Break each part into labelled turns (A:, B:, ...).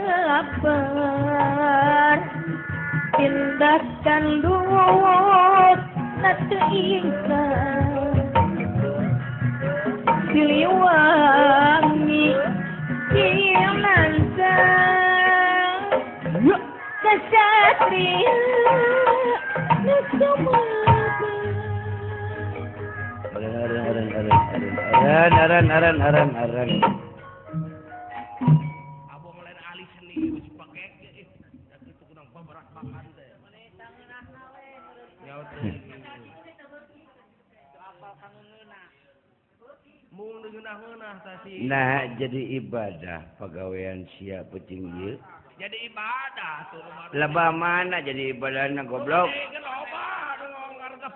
A: Sabar tindakan duit na teu ingkar Siliwangi Kinansa Kesatria
B: Aran aran aran aran aran.
C: Abong lain ahli seni geus pake ge da kitu kurang babarak bakan teh.
B: Nah jadi ibadah pagawean sia peuting ieu.
C: Jadi ibadah tuh.
B: Lebah mana jadi ibadahna goblok.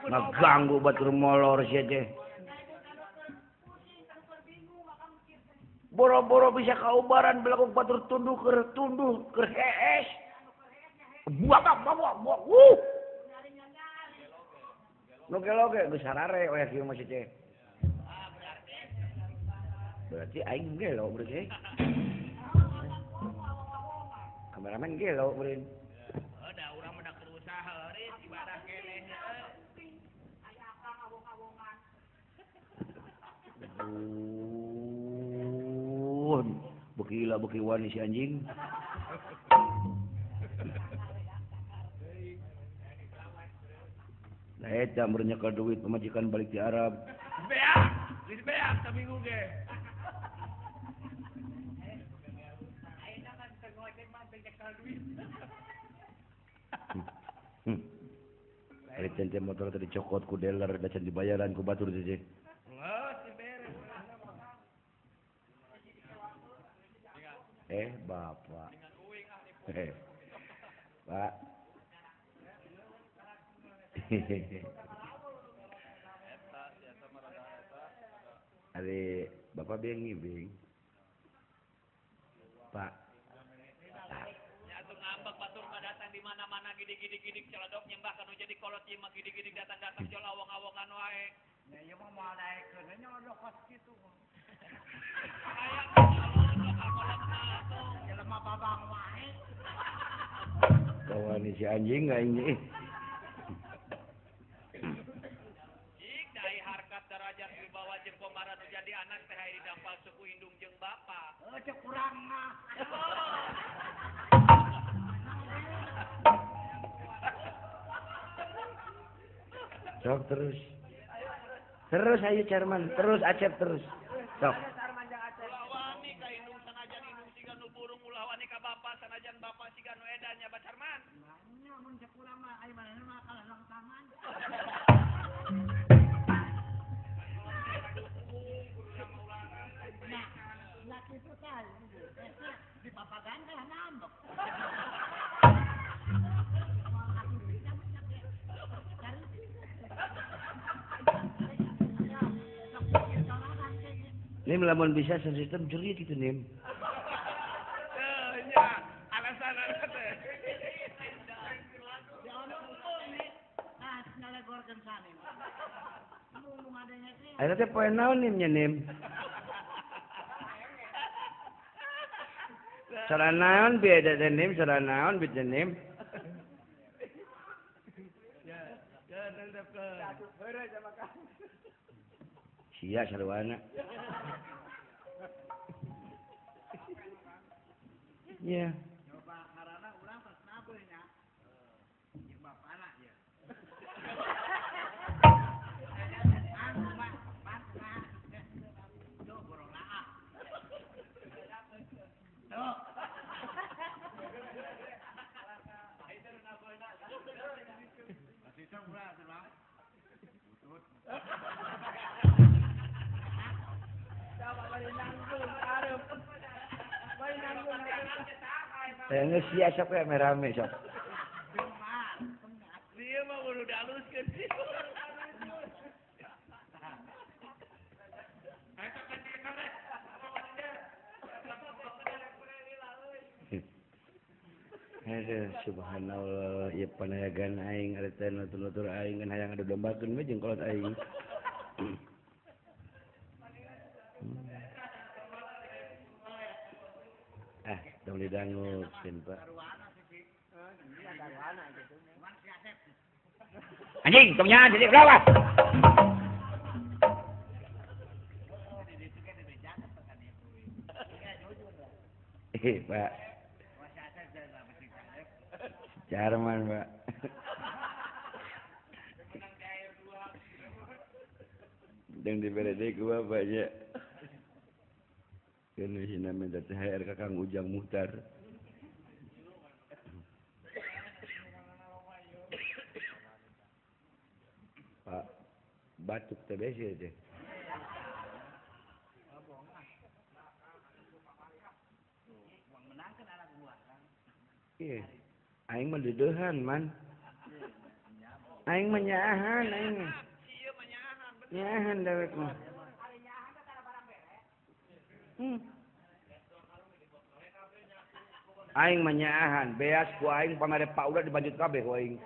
B: Ngaganggu batur molor sia teh. Boro-boro bisa kaubaran belakang batur tunduh keur hees. Buak buak buak. Wuh. Nu gelo ge geus harare we kieu mah sia teh. Berarti aing gelo berarti. Kameramen gelo beureun.
C: Heuh da urang mah da keur usaha euy ibadah keneh heuh.
D: Aya akang awong-awongan.
B: Beuki lila beuki wani si anjing. Nah eta meureun nyekel duit pamajikan balik di Arab.
C: Beak, geus beak saminggu ge.
B: Ari tente motor tadi cokot ku dealer da can dibayaran ku batur teh. Bapak. Pak. Ari bapak biang ngibing. Pak.
D: Atuh ngambek batur mah datang di mana-mana gidig-gidig celedok nyembah kanu jadi kolot ieu mah gidig-gidig datang-datang jol awong-awongan wae.
E: Nya ieu mah moal daekeun we nyolodok kos kitu.
D: Aya nyolodok ka kolot mah atuh.
E: Jelema babang wae.
B: Kawani si anjing aing ih.
D: Jik dai harkat derajat wibawa jeung komara nu jadi anak teh aya didampal suku indung jeung bapa.
E: Heuh cek urang mah.
B: Sok terus. Terus ayo Carman, terus Acep terus. Sok.
D: Ulah wani ka indung sanajan indung siga nu burung, ulah wani ka bapa sanajan bapa siga nu edan nya Pak Carman.
E: Nya mun cek urang mah aya manehna mah kalah lang tangan. Nah, lah kitu tah. Di papagan kalah nambek.
B: Nim lamun bisa sistem jerit itu Nim.
C: Nya, alasan teh.
B: Eta teh poe naon Nim nya Nim? Cara naon beda teh Nim, cara naon beda Nim? Sia sarwana. Ya.
E: Coba karana urang pas nabeuh nya. Jeung bapana ieu. Anu mah bapana. Tuh borong laah. Tuh.
B: Teh sia sok we rame sok.
C: Dia mah kudu dialuskeun sih.
B: Aduh, subhanallah, ieu panayagan aing ari teh nutur-nutur aing kan hayang adu dombakeun we jeung kolot aing. Ah, tong Didangukeun Pak. Anjing, tong nyahan jadi lawas. Pak. Carman, Pak. Yang dibere deui ku bapak nya. Keun hina minta THR ka Kang Ujang Muhtar. Pak, batuk teh besi teh. Iya, aing mah deudeuhan man. Aing mah nyaahan aing. Nyaahan dewek mah. Aing mah nyaahan, beas ku aing pamere Pak Uda dibanjut kabeh ku aing.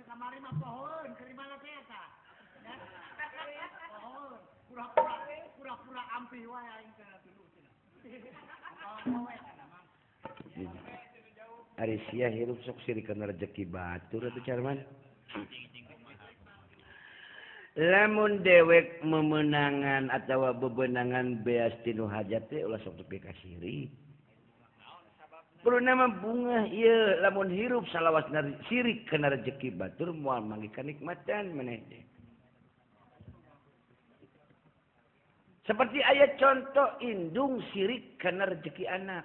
E: Kamari mah pohoeun, keur mana teh eta? Pohoeun, pura-pura pura-pura ampih wae aing teh dulu cenah.
B: Ari sia hirup sok sirik kana rejeki batur atuh Carman. Lamun dewek memenangan atawa bebenangan beas tinu hajat teh ulah sok tepi ka sirik. Perlu nama bunga ieu lamun hirup salawasna sirik kana rejeki batur moal manggih kanikmatan maneh teh. Seperti ayat contoh indung sirik kana rejeki anak.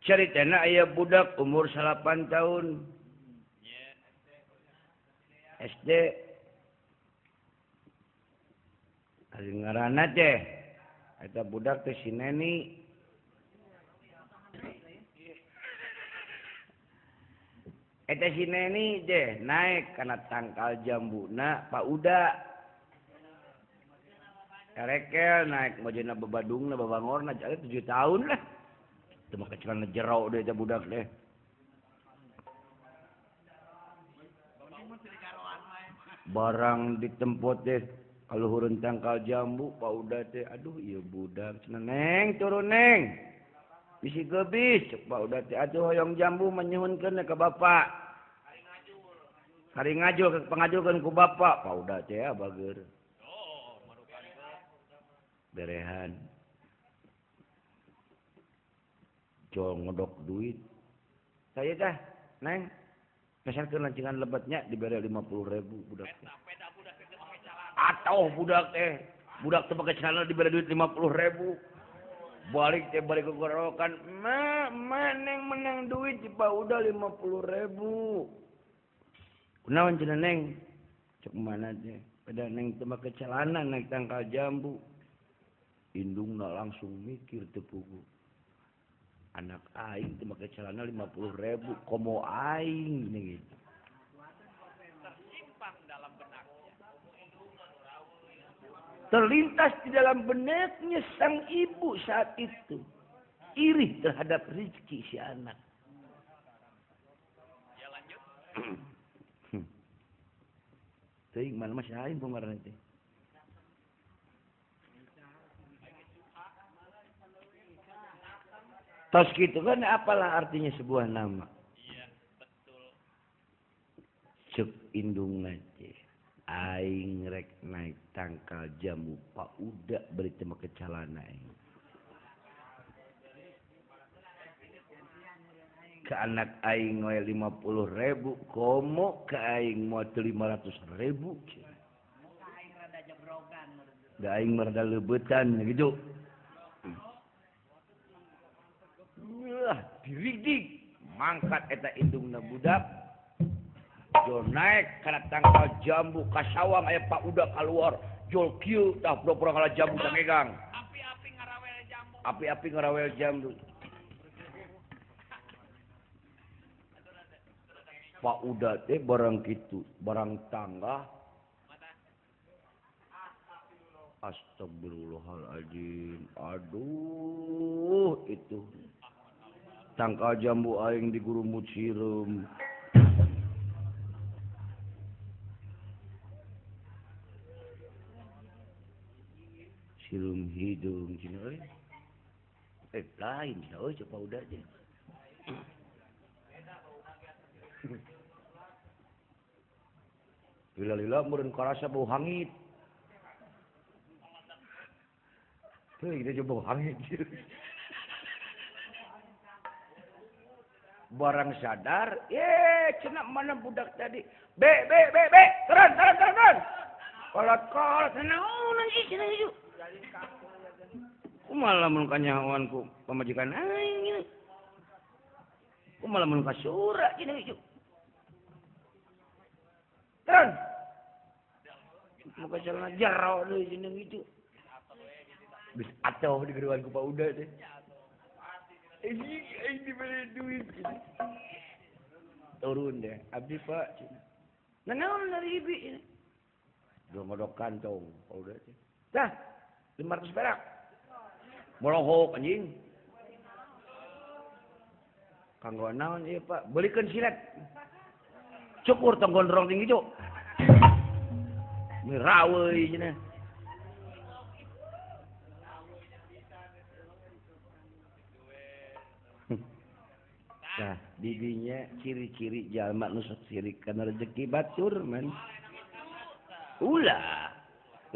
B: Caritana aya budak umur 8 tahun. SD. Ari ngaranna teh eta budak teh si Neni. Eta si Neni teh naik kana tangkal jambuna Pak Uda. Karekel naik mojona babadungna babangorna jadi 7 tahun lah. Teu make celana jero deh eta budak teh. Barang ditempot teh kaluhureun tangkal jambu Pak Uda teh aduh ieu budak cenah neng turun neng. Bisi geubis cek Pak Uda teh atuh hoyong jambu manyuhunkeun ka bapak. Kari ngajul pangajulkeun ku bapak. Pak Uda teh bager. Berehan. Jol ngodok duit. Saya dah, neng. Peserkeun lancingan lebetnya dibere 50.000 budak teh. Atau budak teh, budak teh make celana dibere duit 50.000. Balik teh balik ke gorokan, "Ma, ma neng menang duit di Pak Uda 50.000." Kunaon cenah neng? Cek mana teh? Pada neng teh make celana naik tangkal jambu. Indungna langsung mikir teu puguh. Anak aing teu make celana 50.000 komo aing gitu.
D: Tersimpang dalam benaknya.
B: Terlintas di dalam benaknya sang ibu saat itu. Iri terhadap rezeki si anak.
D: Ya lanjut.
B: Teuing mana masih aing pengaran teh. Tos gitu kan apalah artinya sebuah nama.
D: Iya, betul.
B: Cek indung teh. Aing rek naik tangkal jambu Pak Uda beri teu make calana aing. Ke anak aing we 50.000 komo ke aing moal teu 500.000. Da aing mah rada leubetan gitu. Wah, diridik mangkat eta indungna budak. Jol naik kana tangkal jambu ka sawang aya Pak Uda kaluar. Jol kieu tah pura-pura ngala jambu tangegang.
D: Api-api ngarawel jambu.
B: Api-api ngarawel jambu. Pak Uda teh barang kitu, barang tangga. Astagfirullahaladzim. Aduh, itu. Tangkal jambu aing digurumut sireum. Sirum hidung cenah euy. Lain cenah euy coba udah aja. Lila-lila meureun karasa bau hangit. Tuh kita coba bau hangit. Barang sadar, ye cenah mana budak tadi? B B B B, turun turun turun turun. Kolot-kolot naonan sih cenah itu. Kumaha lamun kanyahoan ku pamajikan aing ieu. Kumaha lamun ka sura cenah itu. Turun. Muka celana jero deui cenah gitu. Bis atoh digeruan ku Pak Uda teh. Ini diberi duit. Turun deh, abdi Pak. Nah, naon dari ibi ini? Dua ngodok kantong, Pak Uda teh. Dah, 500 perak. Molohok anjing. Kanggo naon ieu Pak? Belikeun silet. Cukur tong gondrong tinggi cuk. Miraweui cenah. Nah, didinya ciri-ciri jalma nu sok sirik kana rezeki batur man. Ulah.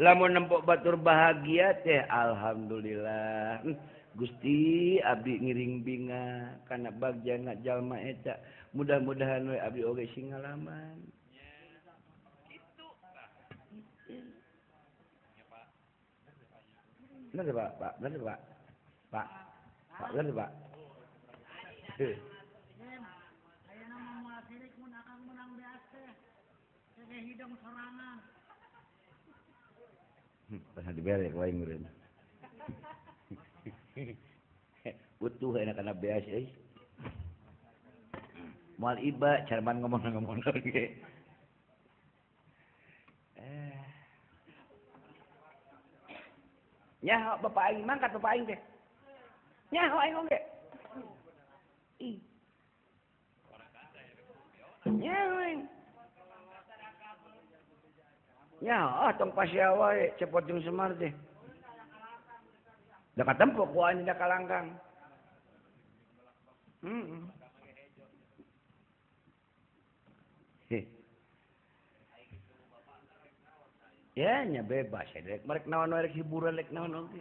B: Lamun nempok batur bahagia teh alhamdulillah. Gusti abdi ngiring binga kana bagjana jalma eta. Mudah-mudahan we abdi oge sing ngalaman. Bener Pak, Pak, bener Pak. Pak. Pak, bener Pak.
E: Ayeuna mah moal sirik mun akang menang beas teh. Teh hidung sorangan.
B: Pernah dibere ku aing meureun. Utuh enak kana beas euy. Moal iba carman ngomong-ngomong ge. Nyaho bapak aing mangkat bapak aing teh. Nyaho aing oge. Ih. Nyaho aing. Nyaho tong pasea wae cepot jeung Semar teh. Da katempo ku aing da kalangkang. Heeh. Ya nya bebas ya rek merek naon we rek hiburan rek naon oge.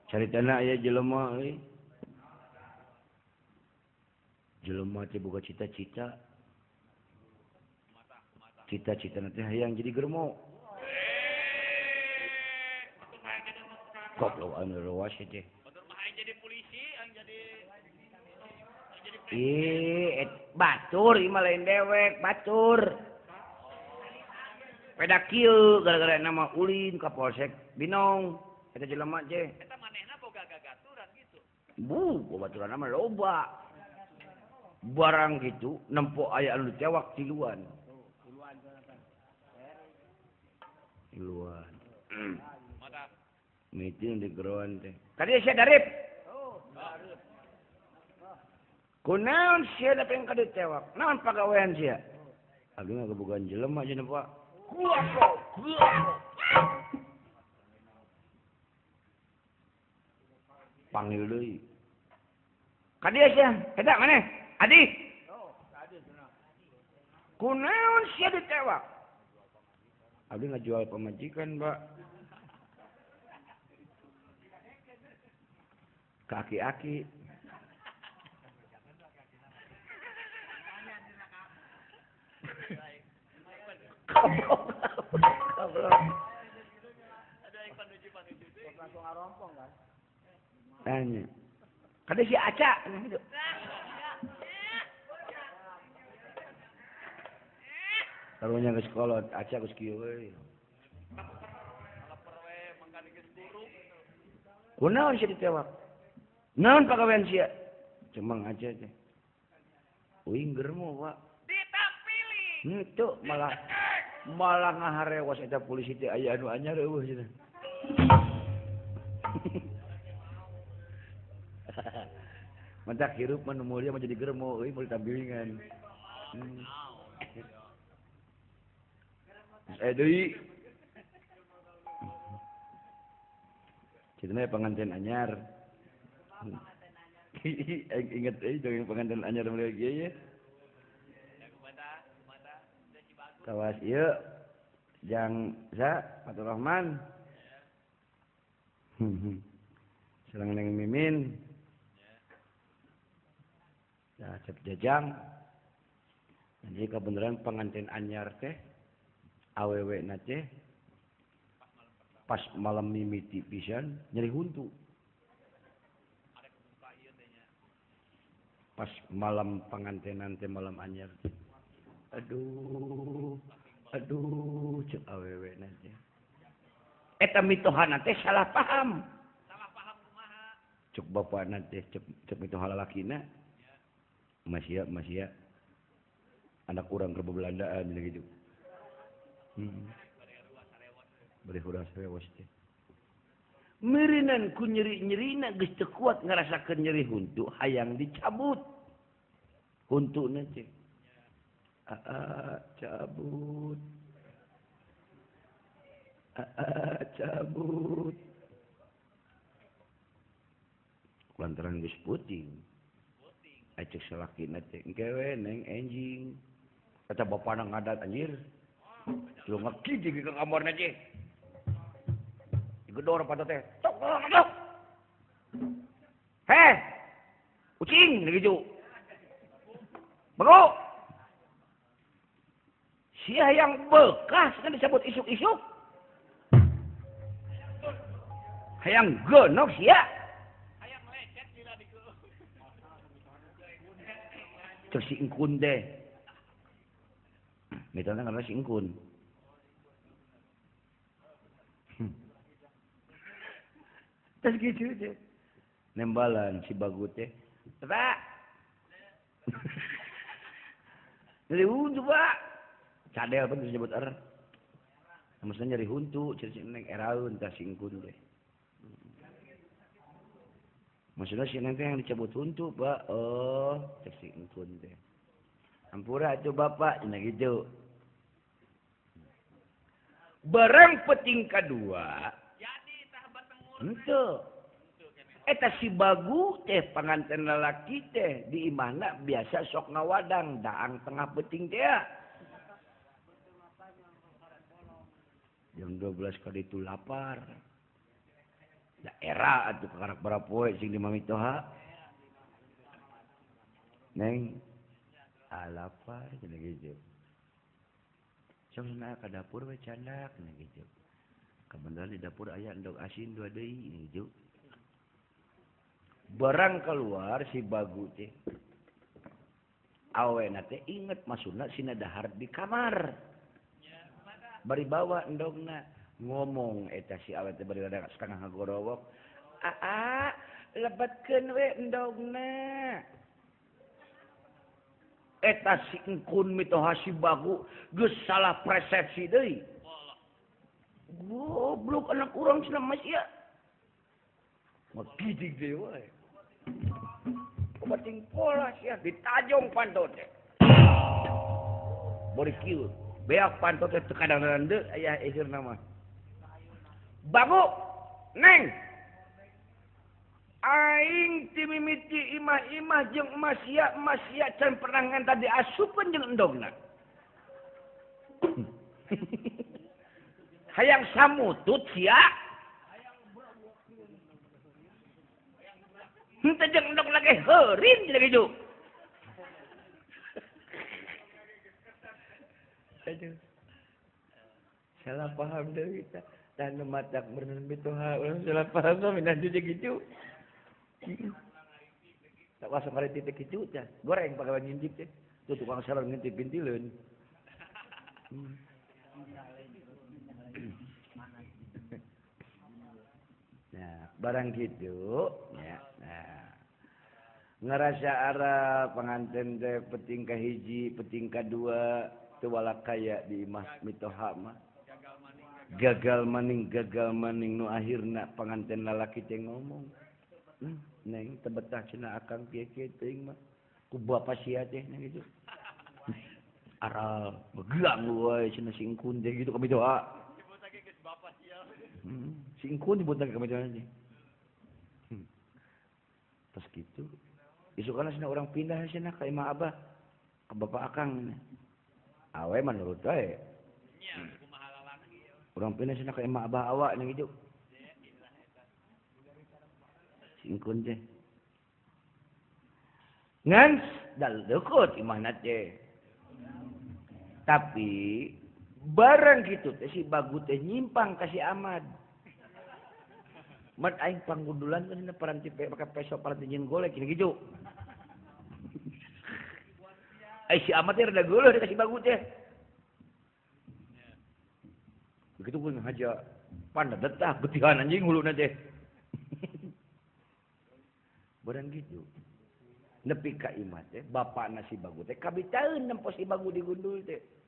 B: Caritana aya jelema euy. Jelema teh boga cita-cita. Cita-cita teh hayang jadi germo. Goblok anu ruas teh.
D: Jadi polisi, yang jadi
B: ih, batur ieu mah lain dewek, batur. Peda kieu gara-gara nama ulin ka Polsek Binong eta jelema teh.
D: Eta manehna boga gagaturan gitu.
B: Bu, baturan mah loba. Barang gitu nempo aya anu ditewak tiluan. Tiluan. Miting di geroan teh. Kadieu sia darip. Kunaon sia da pengen ka ditewak? Naon pagawean sia? Abdi mah gebogan jelema cenah Pak. Panggil deui. Ka dieu sia, eta maneh? Adi. Kunaon sia ditewak? Abdi ngajual pamajikan, Pak. Ka aki-aki. Goblok. Goblok.
E: Langsung ngarompong kan.
B: Tanya. Kada si Aca gitu. Karunya geus kolot, Aca geus kieu we. Kunaon sia ditewak? Naon pagawean sia? Cemang aja teh. Uing germo, Pak.
D: Ditampili.
B: Henteu malah malah ngaharewas eta polisi teh aya anu anyar eueuh cenah. Mentak hirup mah nu mulia mah jadi germo euy moal ditampilingan. Deui. Citanya pengantin anyar. Ingat dongeng pengantin anyar mulai kieu ye. Kawas ieu jang sa Fatur Rahman. Sareng Neng Mimin. Nah, Cep Jajang. Jadi kebenaran pengantin anyar teh awewe na teh pas malam mimiti pisan nyeri huntu. Pas malam pengantinan teh malam anyar teh. Aduh, aduh cek awewe na teh. Eta mitohana teh salah paham.
D: Salah paham kumaha?
B: Cek bapana teh cek mitoha lalakina. Masih ya anak urang ke Belandaan gitu. Bari urang sarewos teh. Meureunnan ku nyeri-nyerina geus teu kuat ngarasakeun nyeri huntu hayang dicabut. Huntuna teh. Aa cabut. Aa cabut. Lantaran geus puting. Acek salakina teh engke we neng enjing. Eta bapana ngadat anjir. Lu ngekijig ka kamarna teh. Digedor panto teh. Tok tok. Heh. Ucing gitu. Bego. Sia yang bekas kan disebut isuk-isuk. Hayang genok sia.
D: Hayang lecet lila di
B: Cek si engkun teh. Misalnya karena si engkun. Terus gitu teh. Nembalan si bagu teh. Pak. Nyeri huntu, Pak. Cadel pun disebut er. Maksudnya nyeri huntu, cek si neng eraeun tah si engkun teh. Maksudnya si neng teh yang dicabut huntu, Pak. Oh, cek si engkun teh. Ampura atuh bapak, cenah gitu. Barang peting kadua. Henteu. Eta si bagu teh panganten lalaki teh di imahna biasa sok ngawadang daang tengah peting teh. Jam 12 kali itu lapar. Da era atuh kakarak barapoe sing di mamitoha. Neng lapar cenah gitu. Sok cenah ka dapur we candak cenah gitu. Kabeneran di dapur aya endog asin dua deui gitu. Barang keluar si bagu teh. Awena teh inget maksudna sina dahar di kamar. Bari bawa endogna ngomong eta si awe teh bari rada setengah ngagorowok. Aa, lebetkeun we endogna. Eta si engkun mitoha si bagu geus salah persepsi deui. Goblok anak urang cenah mas ieu. Magidig deui wae. Kumating pola sia ditajong panto teh. Bari kieu, beak panto teh teu kadang-kadang deui aya akhirna mah. Bagu, neng. Aing ti mimiti imah-imah jeung emas sia can pernah ngenta diasupeun jeung endogna. Hayang samutut sia. Henteu jeung endog lagi heurin lagi ju. Aduh. Salah paham deui kita. Tah nu matak beureunan mitoha urang salah paham mah minah jeung kitu. Tak wasok ngaritik teh kitu tah. Goreng pagawean ngintip teh. Tuh tukang salon ngintip gintileun. Nah, barang gitu ya. Nah, ngerasa arah pengantin teh peting ka hiji, peting ka dua, teu walakaya di imah mitoha mah. Gagal maning nu akhirna pengantin lalaki teh ngomong. Neng teu betah cenah akang kieu-kieu teuing mah. Ku bapa sia teh nya gitu. Aral begang wae cenah si engkun teh gitu ka mitoha. Singkun nyebut lagi kami teh. Terus gitu. Isukana cenah urang pindah cenah ka imah abah. Ka bapak akang. Awe mah nurut wae. Urang pindah cenah ka imah abah awa nya gitu. Singkun teh. Ngan dal deukeut imahna teh. Tapi barang gitu teh si Bagu teh nyimpang ka si Ahmad. Mat aing panggundulan kan paranti pakai peso paranti jeung golek gini gitu. Ai si Ahmad teh rada geuleuh dikasih Bagu teh. Begitu pun haja panda detah getihan anjing huluna teh. Barang gitu. Nepi ka imah teh bapakna si Bagu teh kabitaeun nempo si Bagu digundul teh.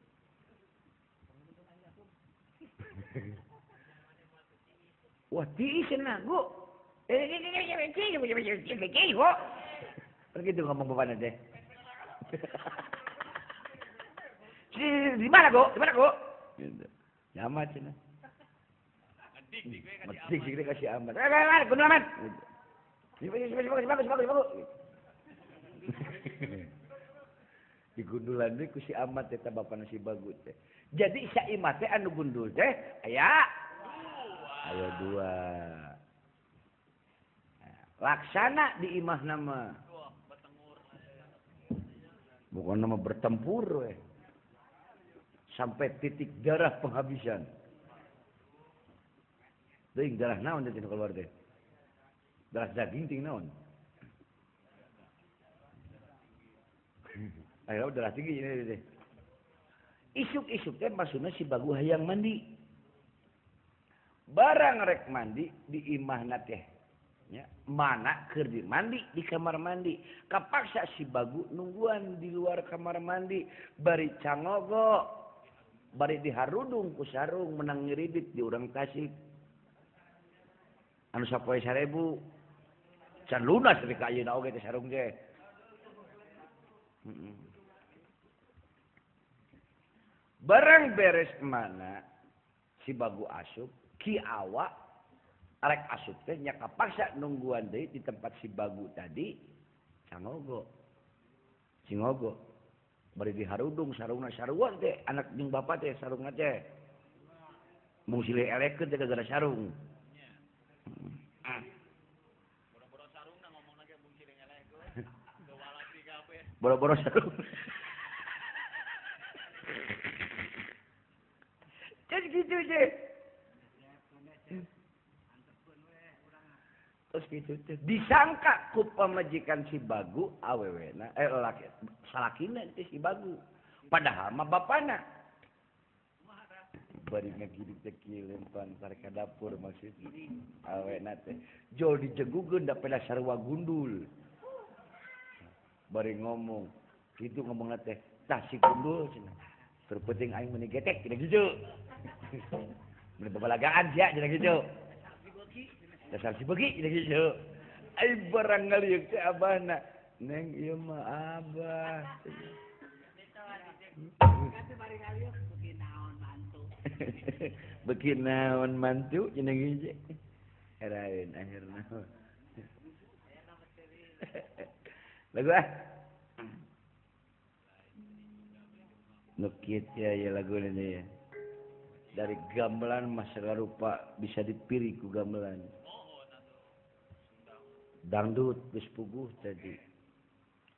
B: Wah, tiis cenah, gu. Begitu ngomong bapakna teh. Di mana, Gu? Di mana, Gu? Gitu. Nyamat cenah. Ngedik sih kasih amat. Eh, gundul amat. Bagus, bagus, bagus. Di gundulan teh ku si Amat teh bapana si Bagu teh. Jadi saimah teh anu gundul teh aya ayo dua. Laksana di imah nama. Bukan nama bertempur we. Sampai titik darah penghabisan. Deung darah naon teh keluar teh? Darah daging ting naon? Ayo darah tinggi ini teh. Isuk-isuk teh maksudna si Bagu hayang mandi. Barang rek mandi di imahna teh. Ya, mana keur di mandi di kamar mandi. Kapaksa si Bagu nungguan di luar kamar mandi bari cangogo, bari diharudung ku sarung menang ngiridit di urang Tasik. Anu sapoe 1000. Can lunas tapi ka ayeuna oge teh sarung teh. Barang beres mana si Bagu asup ki awa arek asup teh nya kapaksa nungguan deui di tempat si Bagu tadi cangogo. Cingogo. Bari diharudung sarungna sarua teh anak jeung bapak teh sarungna teh. Mung silih elekeun teh gara-gara sarung.
D: Boro-boro sarungna ngomongna ge mung silih elekeun. Gawalati kabeh.
B: Boro-boro sarung. Jadi gitu deh. Terus gitu teh disangka ku pamajikan si Bagu awewena laki salakina teh si Bagu. Padahal mah bapana. Bari ngagidik teh kieu lempan ka dapur maksudna. Awena teh jol dijegugeun da peda sarua gundul. Bari ngomong, kitu ngomongna teh, tah si gundul cenah. Keur penting aing meuni getek cenah kitu. Meuni babalagaan sia cenah kitu. Dasar si begi cenah kitu. Ai barang ngaliuk teh abahna. Neng ieu mah abah. Beki naon mantu cenah kitu. Heraeun akhirna. Lagu ah. Nukit ya ya lagu ini ya. Dari gamelan masalah rupa bisa dipilih ku gamelan. Dangdut geus puguh tadi.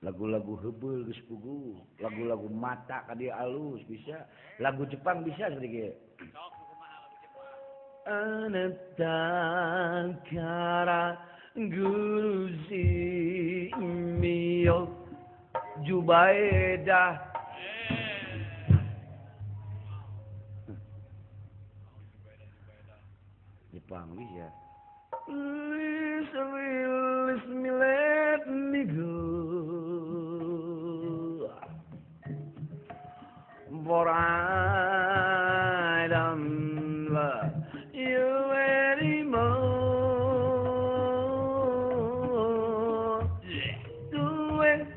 B: Lagu-lagu heubeul geus puguh, lagu-lagu mata ka dieu alus bisa, lagu Jepang bisa sedikit. Anata kara gurusi mio Jubaedah. Jepang bisa. Please release me, let me go. For I don't love you anymore. Do it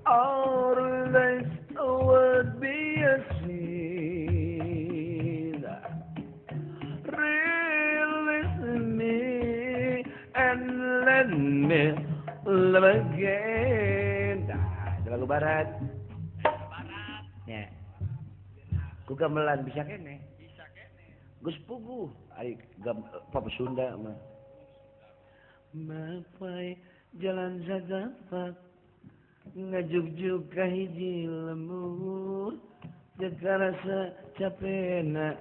B: all this would be a sin. Release me and let me Mane legenda lagu barat. Ya. Ku gamelan bisa kene.
D: Bisa kene.
B: Geus puguh ari pop Sunda mah. Mapai jalan sagapak ngajugjug ka hiji lembur jaga rasa capena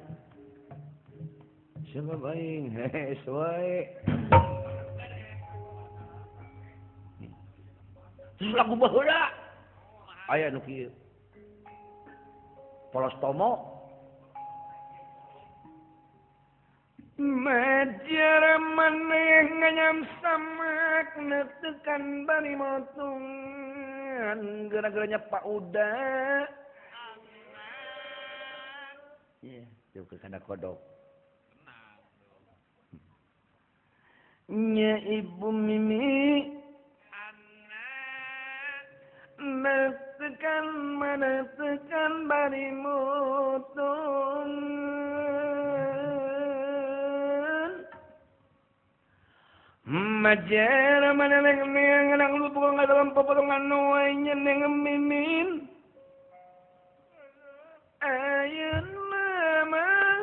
B: sebab aing hees wae. Terus lagu baheula aya nu kieu. Polos Tomo Majara maneh nganyam samak netekan bari motungan gara-garanya Pak Uda. Iya, jauh ke kana kodok. Nya Ibu Mimi netekan menetekan bari motungan. Majera maneh nang lupung dalam potongan wae nyeneng mimin. Ayeuna mah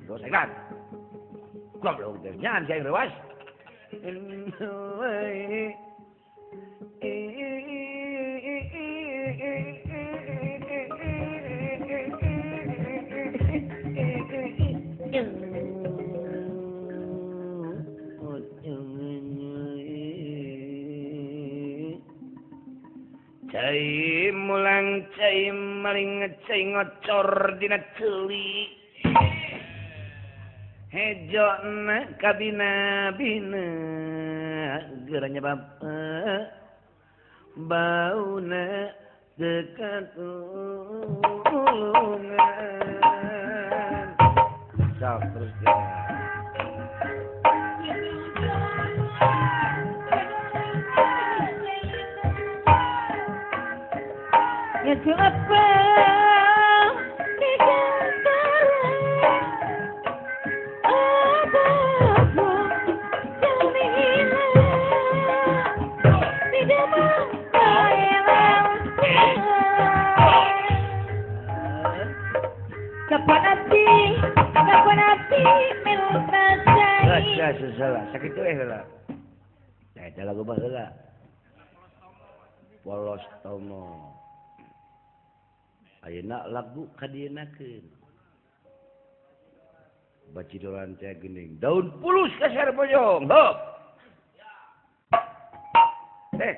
B: terus iklan. Goblok teh nyan sia rewas. Cai mulang cai maling cai ngocor dina ceuli hejona kabina bina geura nyebab bauna dekat tulungan. Sok terus ya.
A: Ya apa
B: salah sakitu heula. Tah eta lagu baheula. Polos Tomo. Ayeuna lagu kadienakeun. Bacidoran teh geuning daun pulus ka bojong. Hop. Teh.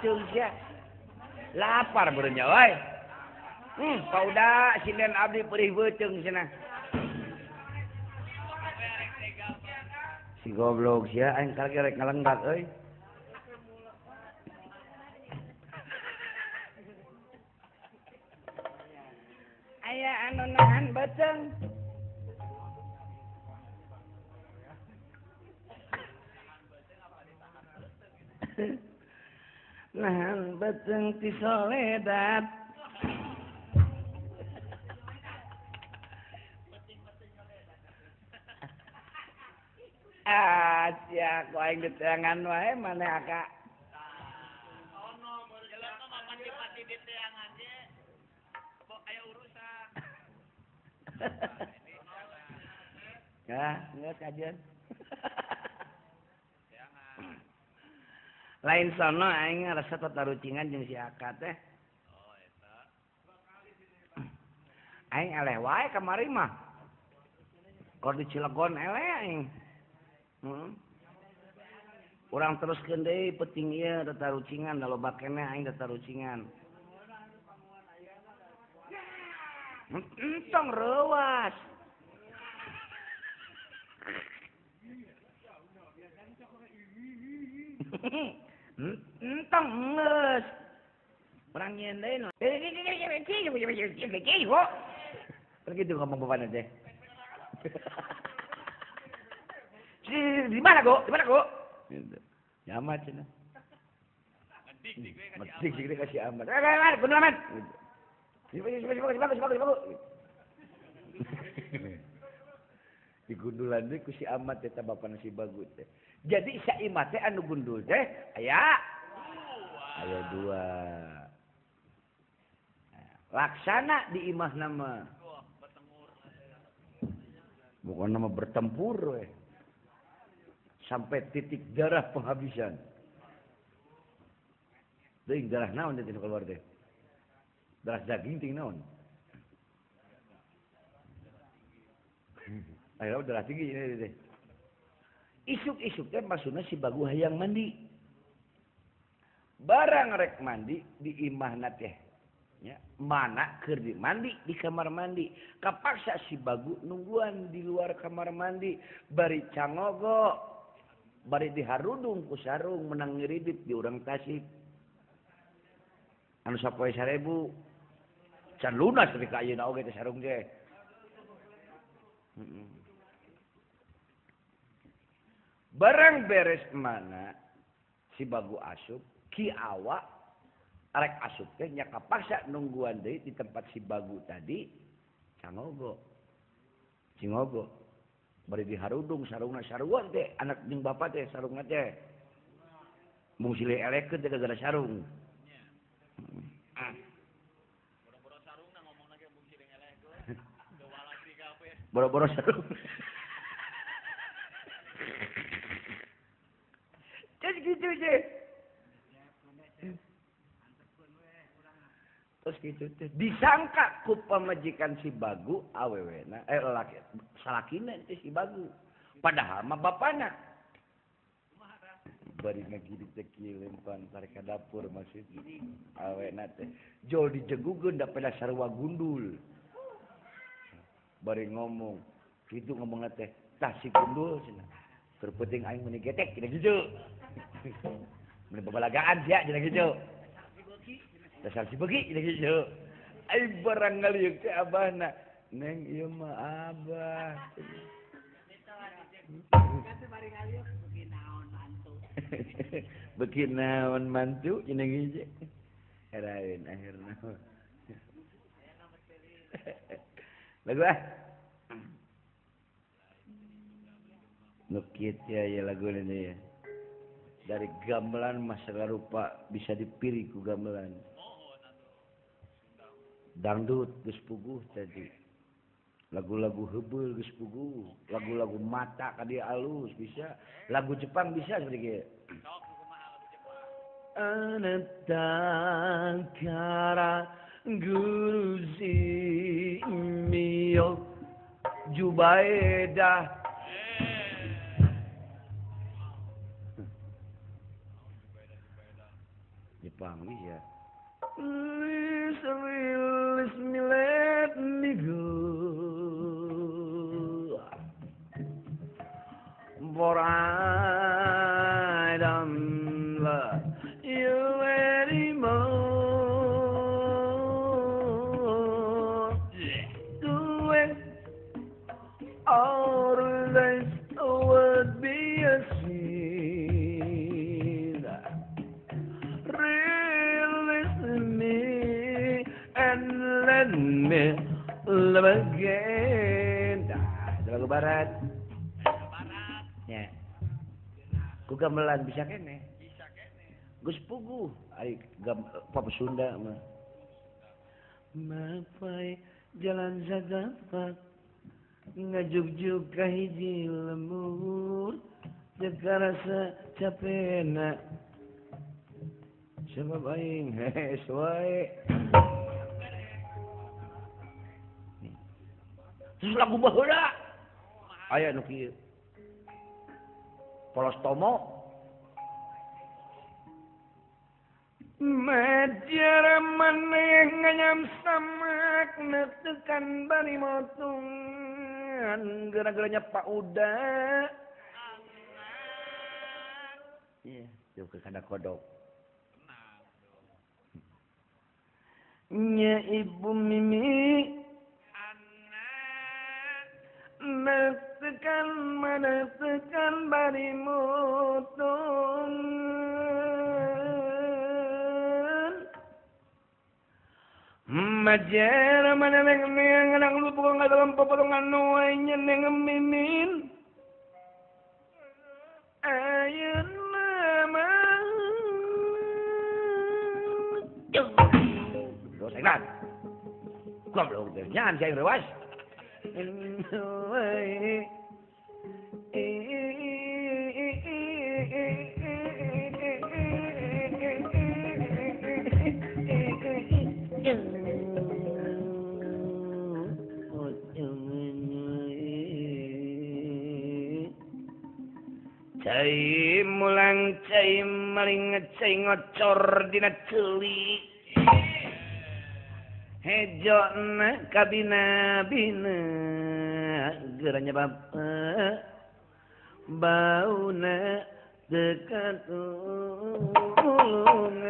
B: beuteung sia. Lapar beureun nya euy. Pauda sinden abdi perih beuteung cenah. Si goblok sia aing karek rek ngalenggak euy. Aya anu nahan beuteung. Nahan beuteung ti soledat. Ah, sia ku aing diteangan wae maneh aka.
D: Ono jelema mah pati-pati diteangan ge aya urusan.
B: Ya, geus kajian. Lain sono aing ngarasa tatarucingan jeung si Aka teh.
D: Oh eta.
B: Aing eleh wae kamari mah. Kor di Cilegon eleh aing. Urang teruskeun deui penting ieu tatarucingan da loba keneh aing tatarucingan. Entong reuas. Entong geus. Urang nyieun deui nu. Kan gitu ngomong bapakna teh. Di mana go? Di mana go? Gitu. Nyaman cenah. Medik dik kasih amat. Eh, gundul amat. Bagus, bagus, bagus. Di gundulan deui ku si Amat teh bapana si Bagus teh. Jadi saimah teh anu gundul teh aya aya dua. Laksana di imah nama. Bukan nama bertempur we. Sampai titik darah penghabisan. Teuing darah naon teh keluar teh? Darah daging ting naon? Ayo darah tinggi ini teh. Isuk-isuk teh maksudna si Bagu hayang mandi. Barang rek mandi di imahna teh. Ya, mana keur di mandi di kamar mandi. Kapaksa si Bagu nungguan di luar kamar mandi bari cangogo. Bari diharudung ku sarung menang ngiridit di urang Tasik. Anu sapoe 1000. Can lunas tapi ka ayeuna oge teh sarung teh. Barang beres mana si Bagu asup ki awak arek asup teh nya kapaksa nungguan deui di tempat si Bagu tadi cangogo. Cingogo. Bari diharudung sarungna saruan teh anak jeung bapak teh sarungna teh. Mung silih elekeun teh gara-gara sarung.
D: Boro-boro sarungna ngomongna ge mung silih elekeun. Walak di kafe.
B: Boro-boro sarung. Terus gitu deh. Terus gitu teh. Disangka ku pamajikan si Bagu awewena laki salakina teh si Bagu. Padahal mah bapana. Bari ngagidik teh kieu lempang tarik ka dapur maksudna. Awena teh jol dijegugeun da pada sarua gundul. Bari ngomong, kitu ngomongna teh, tah si gundul cenah. Keur penting aing meuni getek cenah kitu. Meuni babalagaan sia cenah kitu. Dasar si begi cenah kitu. Ai barang ngaliuk teh abahna. Neng ieu mah abah. Beki naon mantu cenah kitu. Heraeun akhirna. Lagu ah. Nukit ya ya lagu ini ya. Dari gamelan masalah rupa bisa dipilih ku gamelan. Dangdut geus puguh tadi. Lagu-lagu heubeul geus puguh, lagu-lagu mata ka dieu alus bisa, lagu Jepang bisa seperti kieu. Anata kara gurusi mio Jubaedah. Jepang ya. Please release me, let me go. For I don't love you anymore. Do it or less would be a sin. Release me and let me love again. Dah, lagu barat. Ya. Ku gamelan bisa kene. Bisa kene. Geus puguh ari pop Sunda mah. Mapai jalan satapak ngajugjug ka hiji lembur teu karasa capena sebab aing hees wae. Terus lagu baheula aya nu kieu. Polos Tomo Majara maneh nganyam samak netekan bari motungan gara-garanya Pak Uda. Iya, jauh ke kada kodok. Nya Ibu Mimi netekan menetekan bari mutung majer maneneng neng lupa dalam potongan nuai neng mimin ayeuna mah dosengan goblok teh nyan saya rewas. Cai mulang cai maling cai ngocor dina ceuli hejona kabina bina geranya bapak bauna dekat tulungan.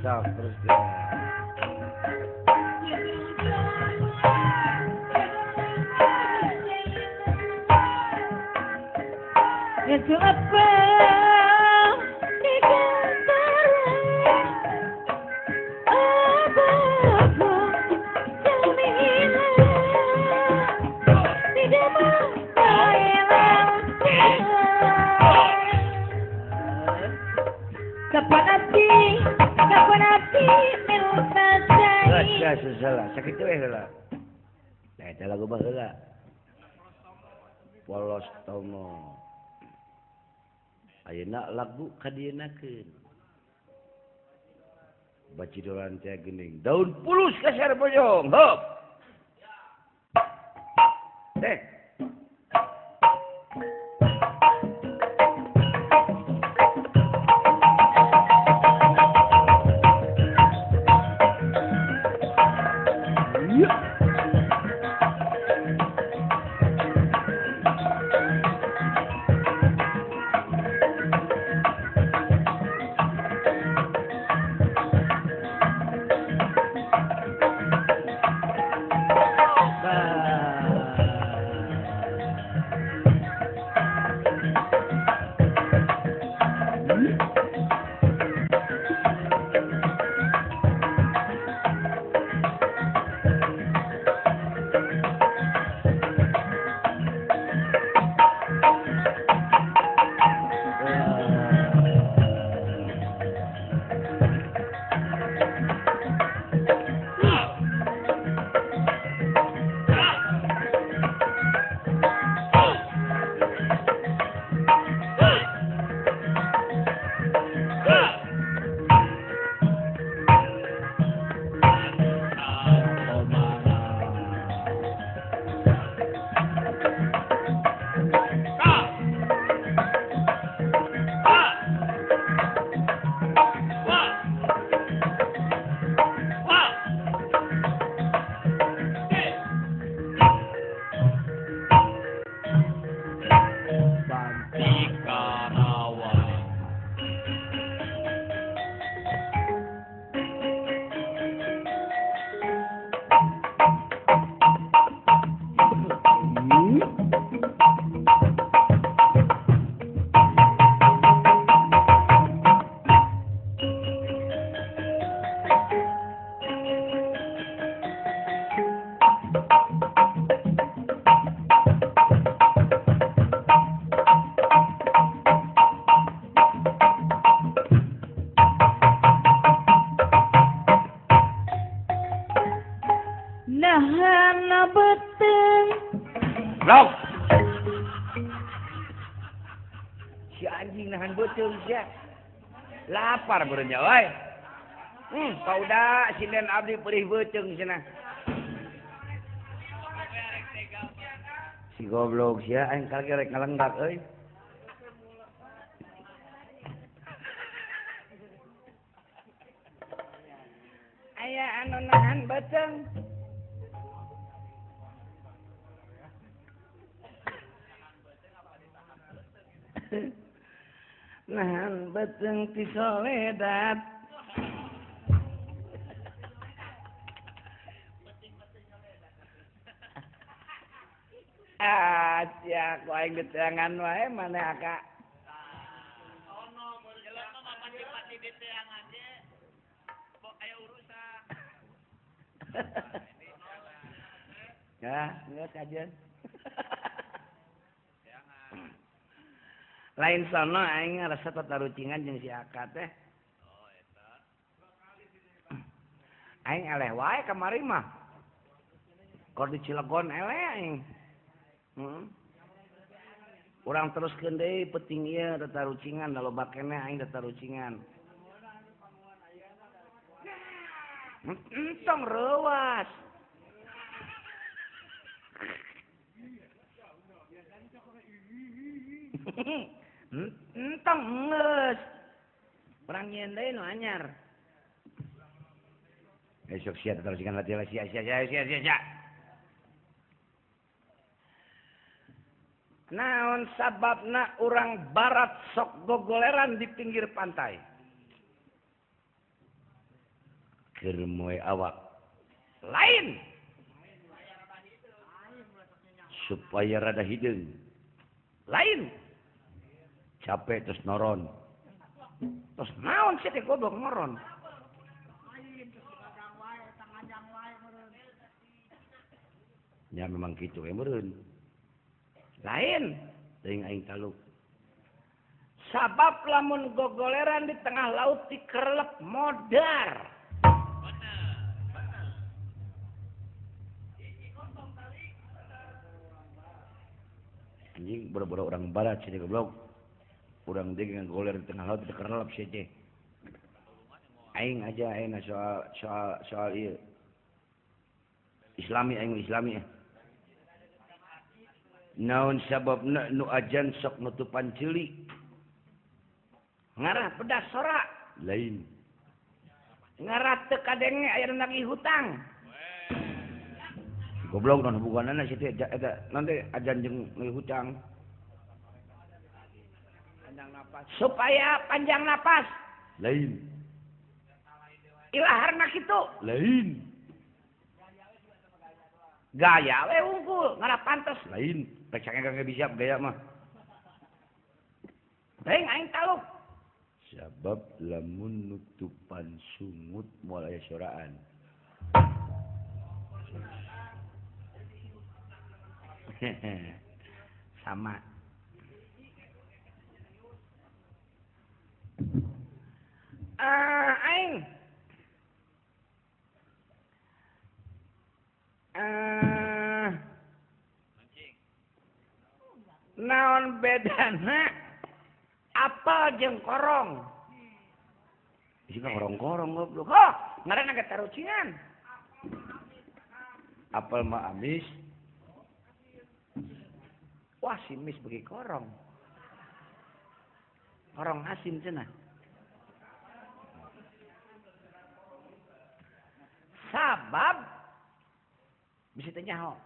B: Sok terus deh.
A: Itu apa?
B: Salah, sakit we heula. Nah, eta lagu baheula. Polos Tomo. Ayeuna lagu kadienakeun. Bacidoran teh geuning. Daun pulus kasar bojong. Hop. Teh. beuteung sia. Lapar beureun nya euy. Pauda sinden abdi perih beuteung cenah. Si goblok sia aing kalagi rek ngalenggak euy. Aya anu nahan beuteung. Nahan beuteung ti soledat. Ah, sia ku aing diteangan wae maneh aka.
D: Ono jelema mah pati-pati diteangan ge. Bok aya urusan.
B: Ya, geus kajian. Lain sono aing ngarasa tatarucingan jeung si Aka teh.
D: Oh eta.
B: Aing eleh wae kamari mah. Kor di Cilegon eleh aing. Urang teruskeun deui penting ieu tatarucingan da loba keneh aing tatarucingan. Entong reuas. Entong geus. Urang nyieun deui nu anyar. Esok sia tatarucingan latihan sia sia sia sia sia. Naon sababna urang barat sok gogoleran di pinggir pantai? Keur moe awak. Lain. Supaya rada hideung. Lain. Capek terus noron. Terus naon sih teh goblok noron? Ya memang kitu we meureun. Lain teuing aing taluk. Sabab lamun gogoleran di tengah laut dikerlep modar. Anjing boro-boro orang barat sih goblok. Urang deui goler di tengah laut dikerlep sih teh. Aing aja aing soal soal soal ieu. Islami aing Islami. Naon sababna nu ajan sok nutupan ceuli? Ngarah pedas sora. Lain. Ngarah teu kadenge aya nu nagih hutang. Goblok naon hubunganna si teh eta nanti ajan jeung nagih hutang.
C: Panjang napas.
B: Supaya panjang napas. Lain. Ilaharna kitu. Lain. Gaya we unggul, ngarah pantes. Lain. Rek sakengkang bisa gaya mah. Teuing aing taluk. Sabab lamun nutupan sungut moal aya soraan. Sama. Aing. Naon bedana apel jeung korong? Isina korong-korong goblok. Oh, ngaranna ge tarucingan. Apel mah amis. Wah, si mis bagi korong. Korong asin cenah. Sabab bisa teu nyaho.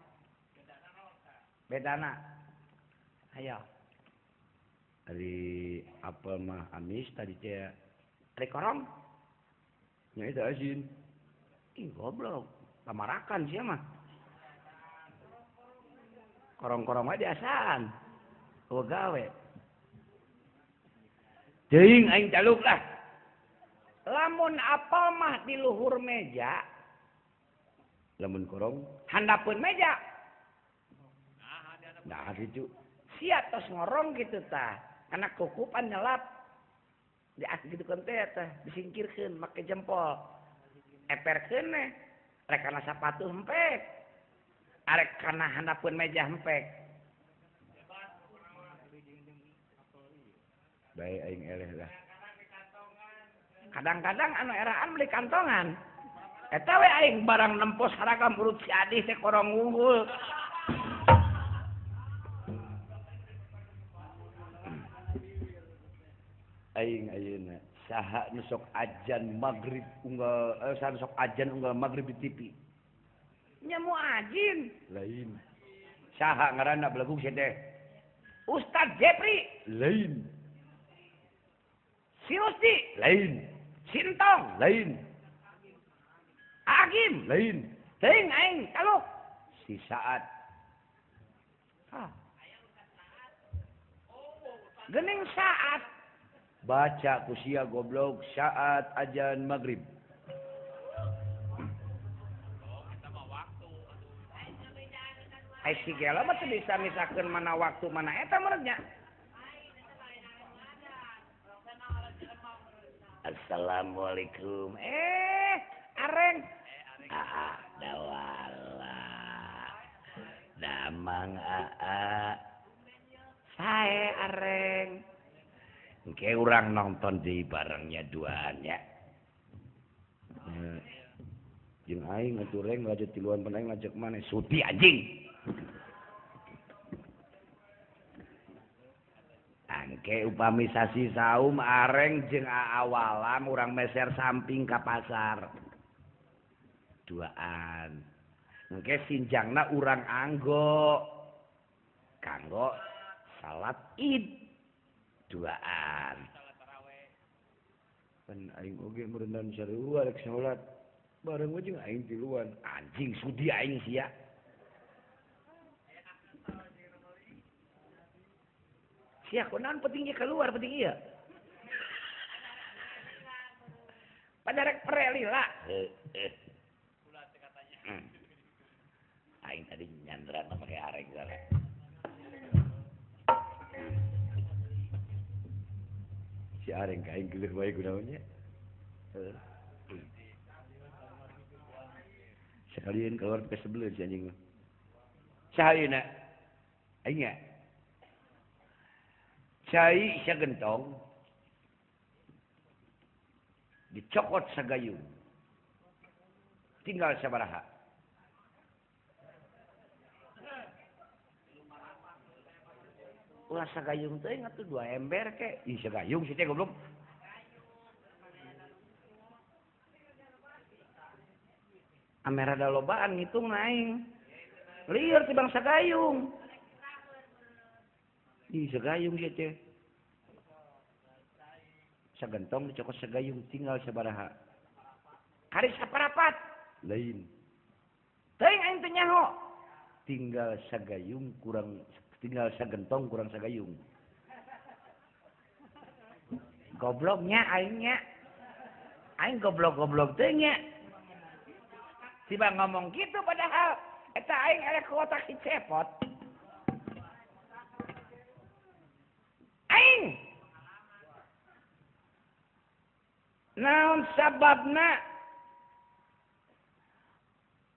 B: Bedana. Ayo. Ari apel mah amis tadi teh. Ari korong nya eta asin. Ih goblok, pamarakan sia mah. Korong-korong wae diasaan. Eueuh gawe. Teuing aing taluk lah. Lamun apel mah di luhur meja, lamun korong handapeun meja. Nah, gitu. Sia tos ngorong gitu tah. Karena kukupan nyelap. Dias gitu kan teh tah, disingkirkeun make jempol. Eperkeun neh. Rek kana sapatu hempek. Arek kana handapeun meja hempek. Bae aing eleh lah. Kadang-kadang anu eraan beli kantongan. Eta we aing barang nempo seragam urut si Adih teh korong unggul. Aing ayeuna saha nu sok ajan magrib unggal saha nu sok ajan unggal magrib di TV. Nya muajin. Lain. Saha ngaranna belagung sia teh? Ustaz Jepri. Lain. Si Rusdi. Lain. Sintong. Lain. Agim. Lain. Teuing aing kaluk. Si Saat. Ah. Gening saat. Baca ku sia goblok saat ajan magrib. Ai si gelo mah teu bisa misakeun mana waktu mana eta menurutnya. Assalamualaikum. Areng. Aa dawala. Damang aa. Sae areng. Engke urang nonton di barengnya duaannya. Jeung aing atuh reng lajut tiluan pan aing ngajak maneh sudi anjing. Angke upami sasi saum areng jeung aawalam urang meser samping ka pasar. Duaan. Engke sinjangna urang anggo kanggo salat Id. Duaan. Pan aing oge merendan sarua rek salat. Bareng we jeung aing tiluan. Anjing sudi aing sia. Sia kunaon pentingnya keluar penting ieu. Pada rek pre lila. Heeh. Aing tadi nyandaran make areng salah. Si areng ka aing geuleuh wae kunaon nya. Heeh. Sekalian keluar ke sebelah si anjing mah. Saha ayeuna? Aing nya. Cai sagentong dicokot sagayung. Tinggal sabaraha. Ulah sagayung teh atuh 2 ember ke. Ih sagayung sih teh goblok. Ame rada lobaan ngitung aing. Lieur ti bangsa gayung. Ih sagayung sih teh. Sagentong dicokot sagayung tinggal sabaraha. Kari saparapat. Lain. Teuing aing teu nyaho. Tinggal sagayung kurang tinggal sagentong kurang sagayung. Gobloknya aing nya. Aing goblok-goblok teh nya. Tiba ngomong gitu padahal eta aing eleh ku otak si cepot. Aing naon sababna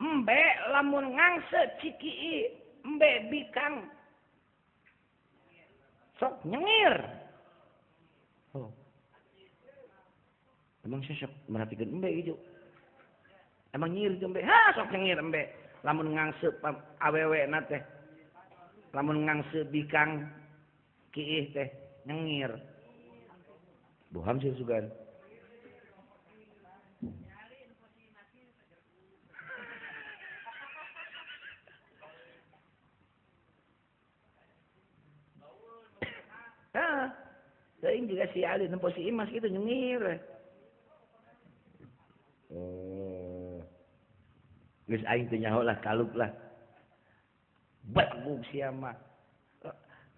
B: embe lamun ngangse cikii embe bikang sok nyengir. Oh. Emang saya sok merhatikan embe gitu. Emang nyir itu embe. Ha sok nyengir embe. Lamun ngangse awewe na teh. Lamun ngangse bikang kiih teh nyengir. Boham sih sugan. Nah, teuing juga si Ali nempo si Imas gitu nyengir. Geus aing teu nyaho lah kalup lah. Baguk sia mah.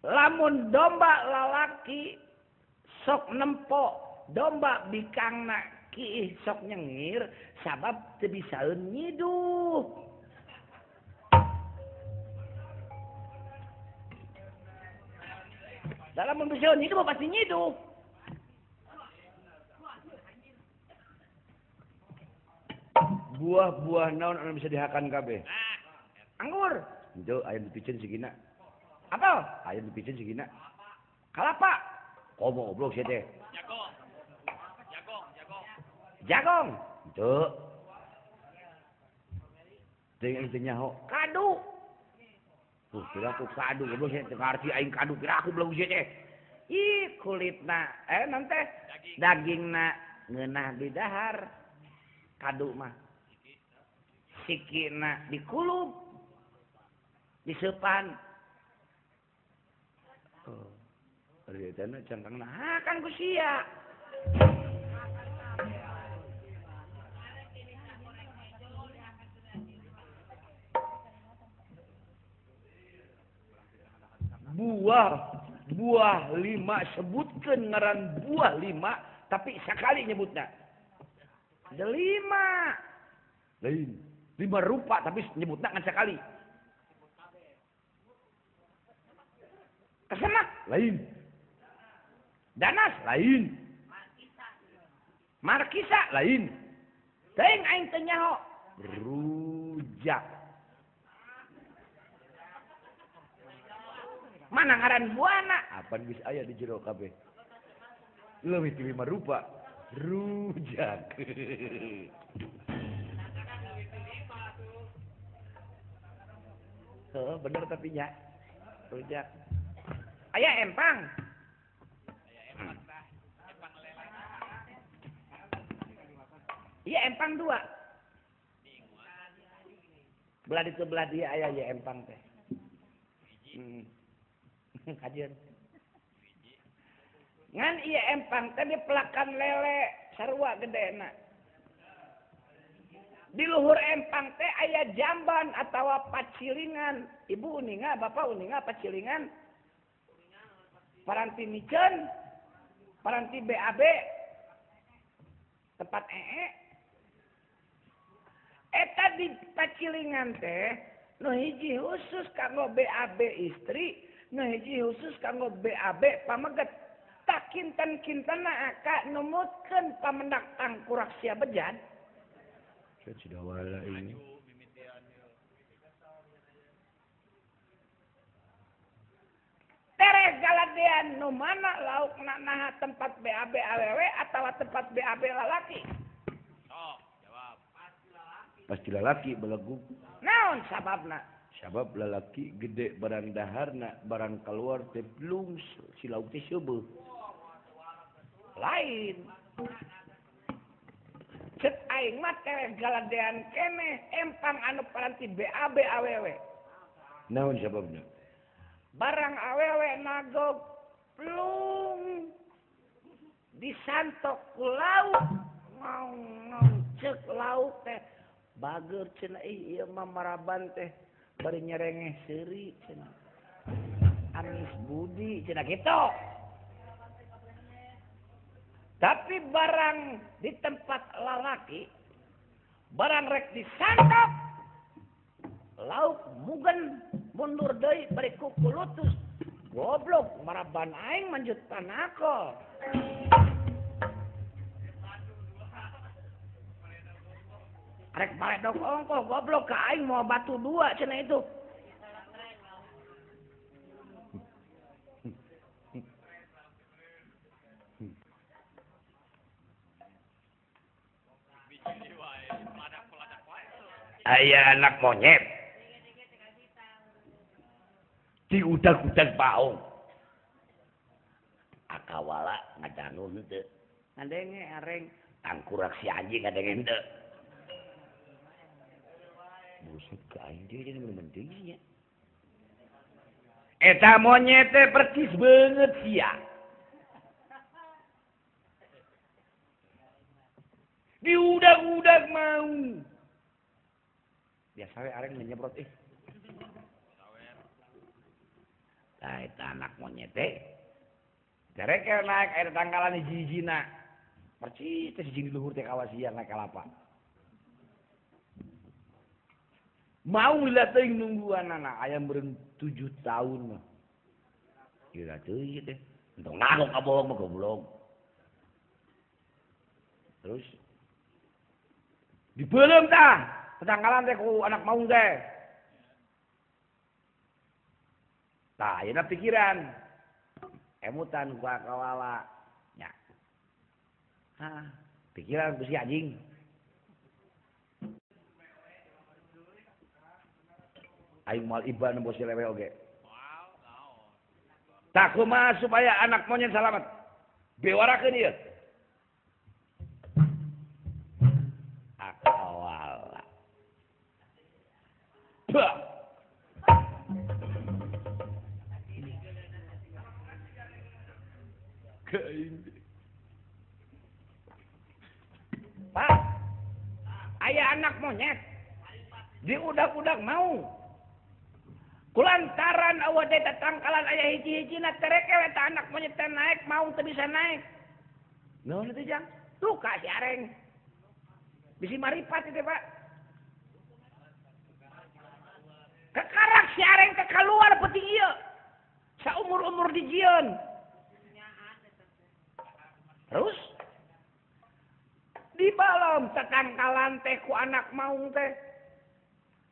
B: Lamun domba lalaki sok nempo domba bikangna kiih sok nyengir sabab teu bisaeun nyiduh. Dalam membisaeun nyiduh pasti nyiduh. Buah-buah naon anu bisa dihakan kabeh? Anggur. Henteu aya dipicen sigina. Apel? Aya dipicen sigina. Kalapa? Komo goblok sia teh.
D: Jagong. Jagong, jagong.
B: Jagong. Teu. Teuing teu nyaho. Kadu. Tuh, kira aku kadu goblok sia teu ngarti aing kadu kira aku belagu sia teh. Ih, kulitna non teh dagingna ngeunah di dahar. Kadu mah. Sikina dikulub. Disepan. Oh. Ari cangkangna ah kan ku sia. Buah lima sebutkeun ngaran buah lima tapi sakali nyebutna. Ada lima. Lain, lima rupa tapi nyebutna ngan sakali. Kesemak lain. Danas lain. Markisa lain. Teuing aing teu nyaho. Rujak. Mana ngaran buahna? Apan geus aya di jero kabeh. Leuwih ti lima rupa. Rujak. Heuh, bener tapi nya. Rujak. Aya empang. Iya empang dua. Belah itu belah dia aya ya empang teh. Kajian. Ngan iya empang teh dipelakan lele sarua gedena. Di luhur empang teh aya jamban atawa pacilingan. Ibu uninga, bapak uninga pacilingan. Paranti miceun, paranti BAB, tempat ee. Eta di pacilingan teh nu hiji khusus kanggo BAB istri, nu hiji khusus kanggo BAB pameget. Tak kinten-kintena aka numutkeun pamendak tangkurak sia bejad. Cidawala ini. Tereh galadean nu mana laukna naha tempat BAB awewe atawa tempat BAB lalaki?
D: Oh, jawab.
B: Pasti lalaki belegu. Naon sababna? Sabab lalaki gede barang daharna, barang keluar teh plung si lauk teh seubeut. Lain. Cek aing mah tereh galadean keneh empang anu paranti BAB awewe. Naon sababna? Barang awewe nagog plung disantok ku lauk ngong cek lauk teh bager cenah ih ieu mah maraban teh bari nyerengeh seuri cenah amis budi cenah kitu. Tapi barang di tempat lalaki barang rek disantok lauk mugen mundur deui bari kukulutus goblok maraban aing manjut panako. Rek baledog ongkoh goblok ka aing mau batu dua cenah itu. Aya anak monyet diudag-udag baung. Akawala ngadangu henteu. Ngadenge areng tangkurak si anjing ngadenge henteu. Buset ka aing deui jadi penting nya. Eta monyet teh percis beungeut sia. Diudag-udag mau. Biasa we areng menyebrot ih. Nah, eta anak monyet teh. Darekel naik air tangkalan hiji-hijina. Percis teh hiji di luhur teh kawasian naik kalapa. Mau lila teuing nungguan anak ayam meureun 7 tahun mah. Kira teuing teh. Entong nagok kabohong mah goblok. Terus dibeuleum tah tetanggalan teh ku anak maung teh. Tah ayeuna pikiran. Emutan ku kawala nya. Hah, pikiran ku si anjing. Aing moal iba nembo si lewe oge. Tak kumaha supaya anak monyet salamet. Bewarakeun ieu. Akawala. Bah. Pak, aya anak monyet diudak-udak mau. Kulantaran awak teh tatangkalan aya hiji-hijina tereke we ta anak monyet teh naik mau teu bisa naik. Naon teh jang? Luka si areng. Bisi maripat teh Pak. Kekarak si areng teh kaluar peuting ieu. Saumur-umur dijieun. Terus di balom tatangkalan teh ku anak maung teh.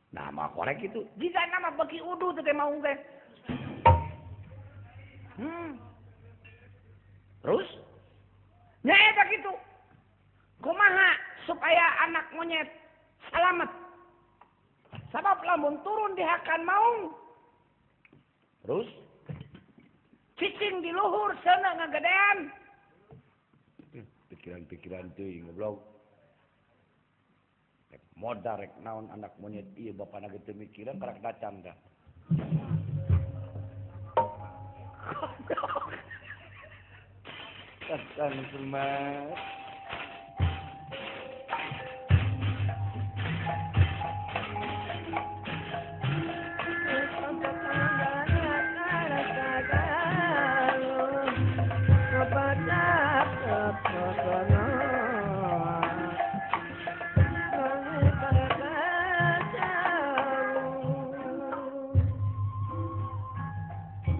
B: Nama korek itu, jika nama beki udu teh maung teh. Terus nya eta kitu. Kumaha supaya anak monyet salamet? Sabab lamun turun dihakan maung. Terus cicing di luhur seuneu ngagedean. Pikiran-pikiran teuing goblok. Rek modar rek naon anak monyet ieu bapana ge teu mikiran karak dacan tah. Goblok. Kasan semua.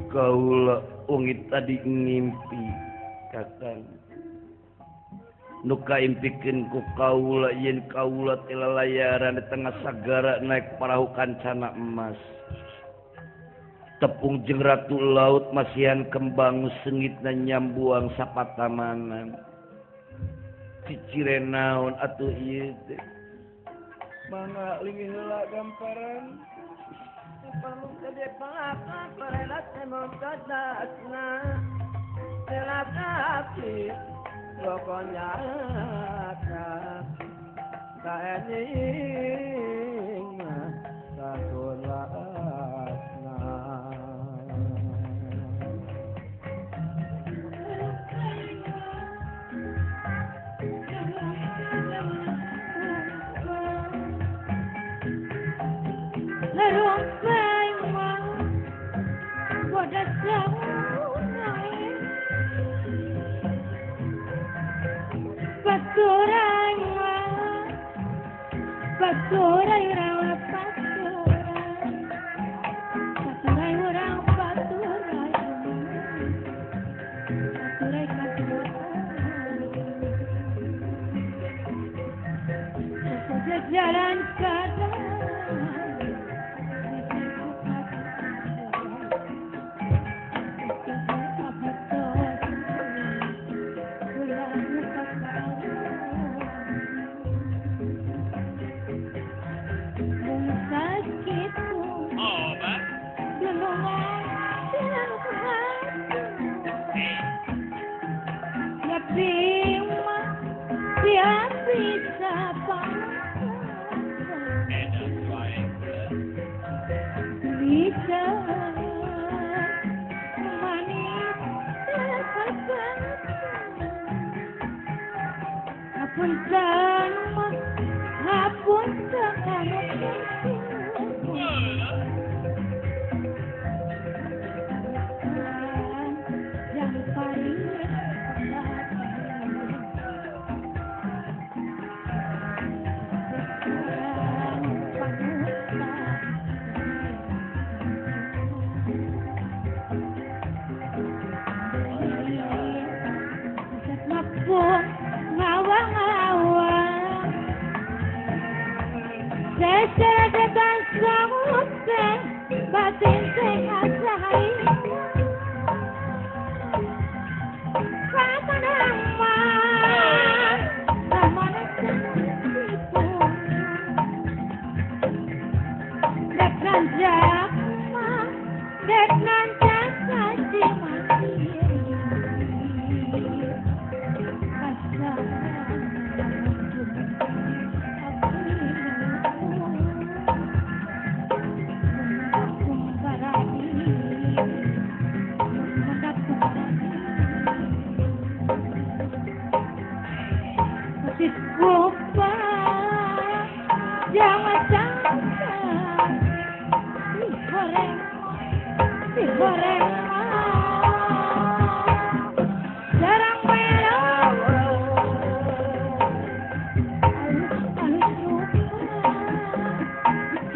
B: Kaula ungit tadi ngimpi kakang nu kaimpikeun ku kaula yen kaula teh lalayaran di tengah sagara naik parahu kancana emas tepung jeung ratu laut masihan kembang seungitna nyambuang sapatamanan cicire naon atuh ieu teh mangga linggih heula gamparan.
A: Rupa jangan sampai digoreng digoreng jarang melok halus rupa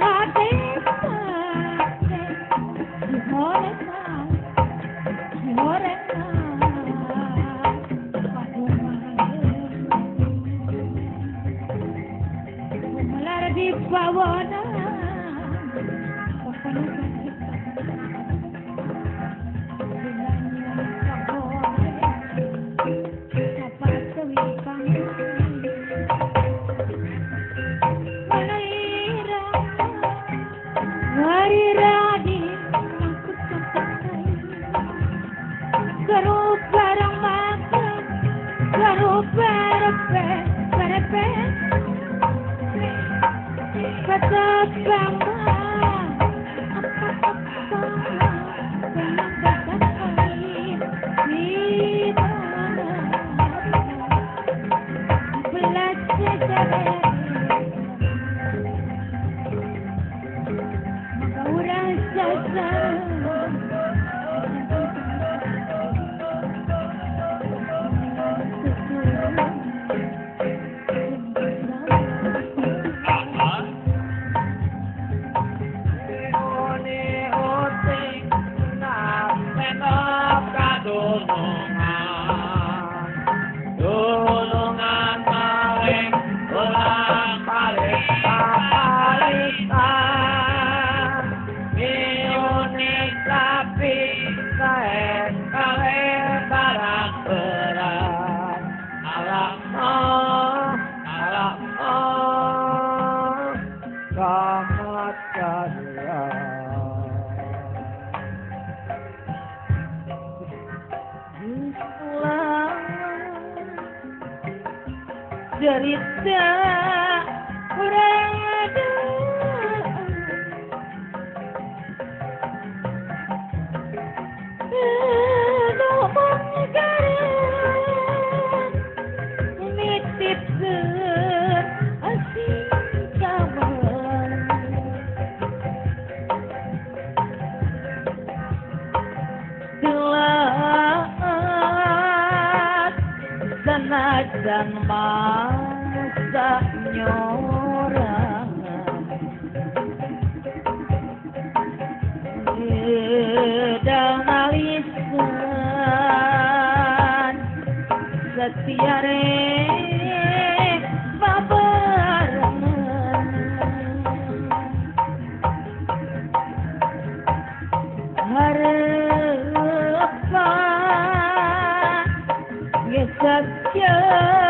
A: hati digoreng digoreng di bawana cerita kurang ada nitipkeun asing kawan telat sanajan masa nyorangan gedang alisan setia rek babarengan harapan ngesatkeun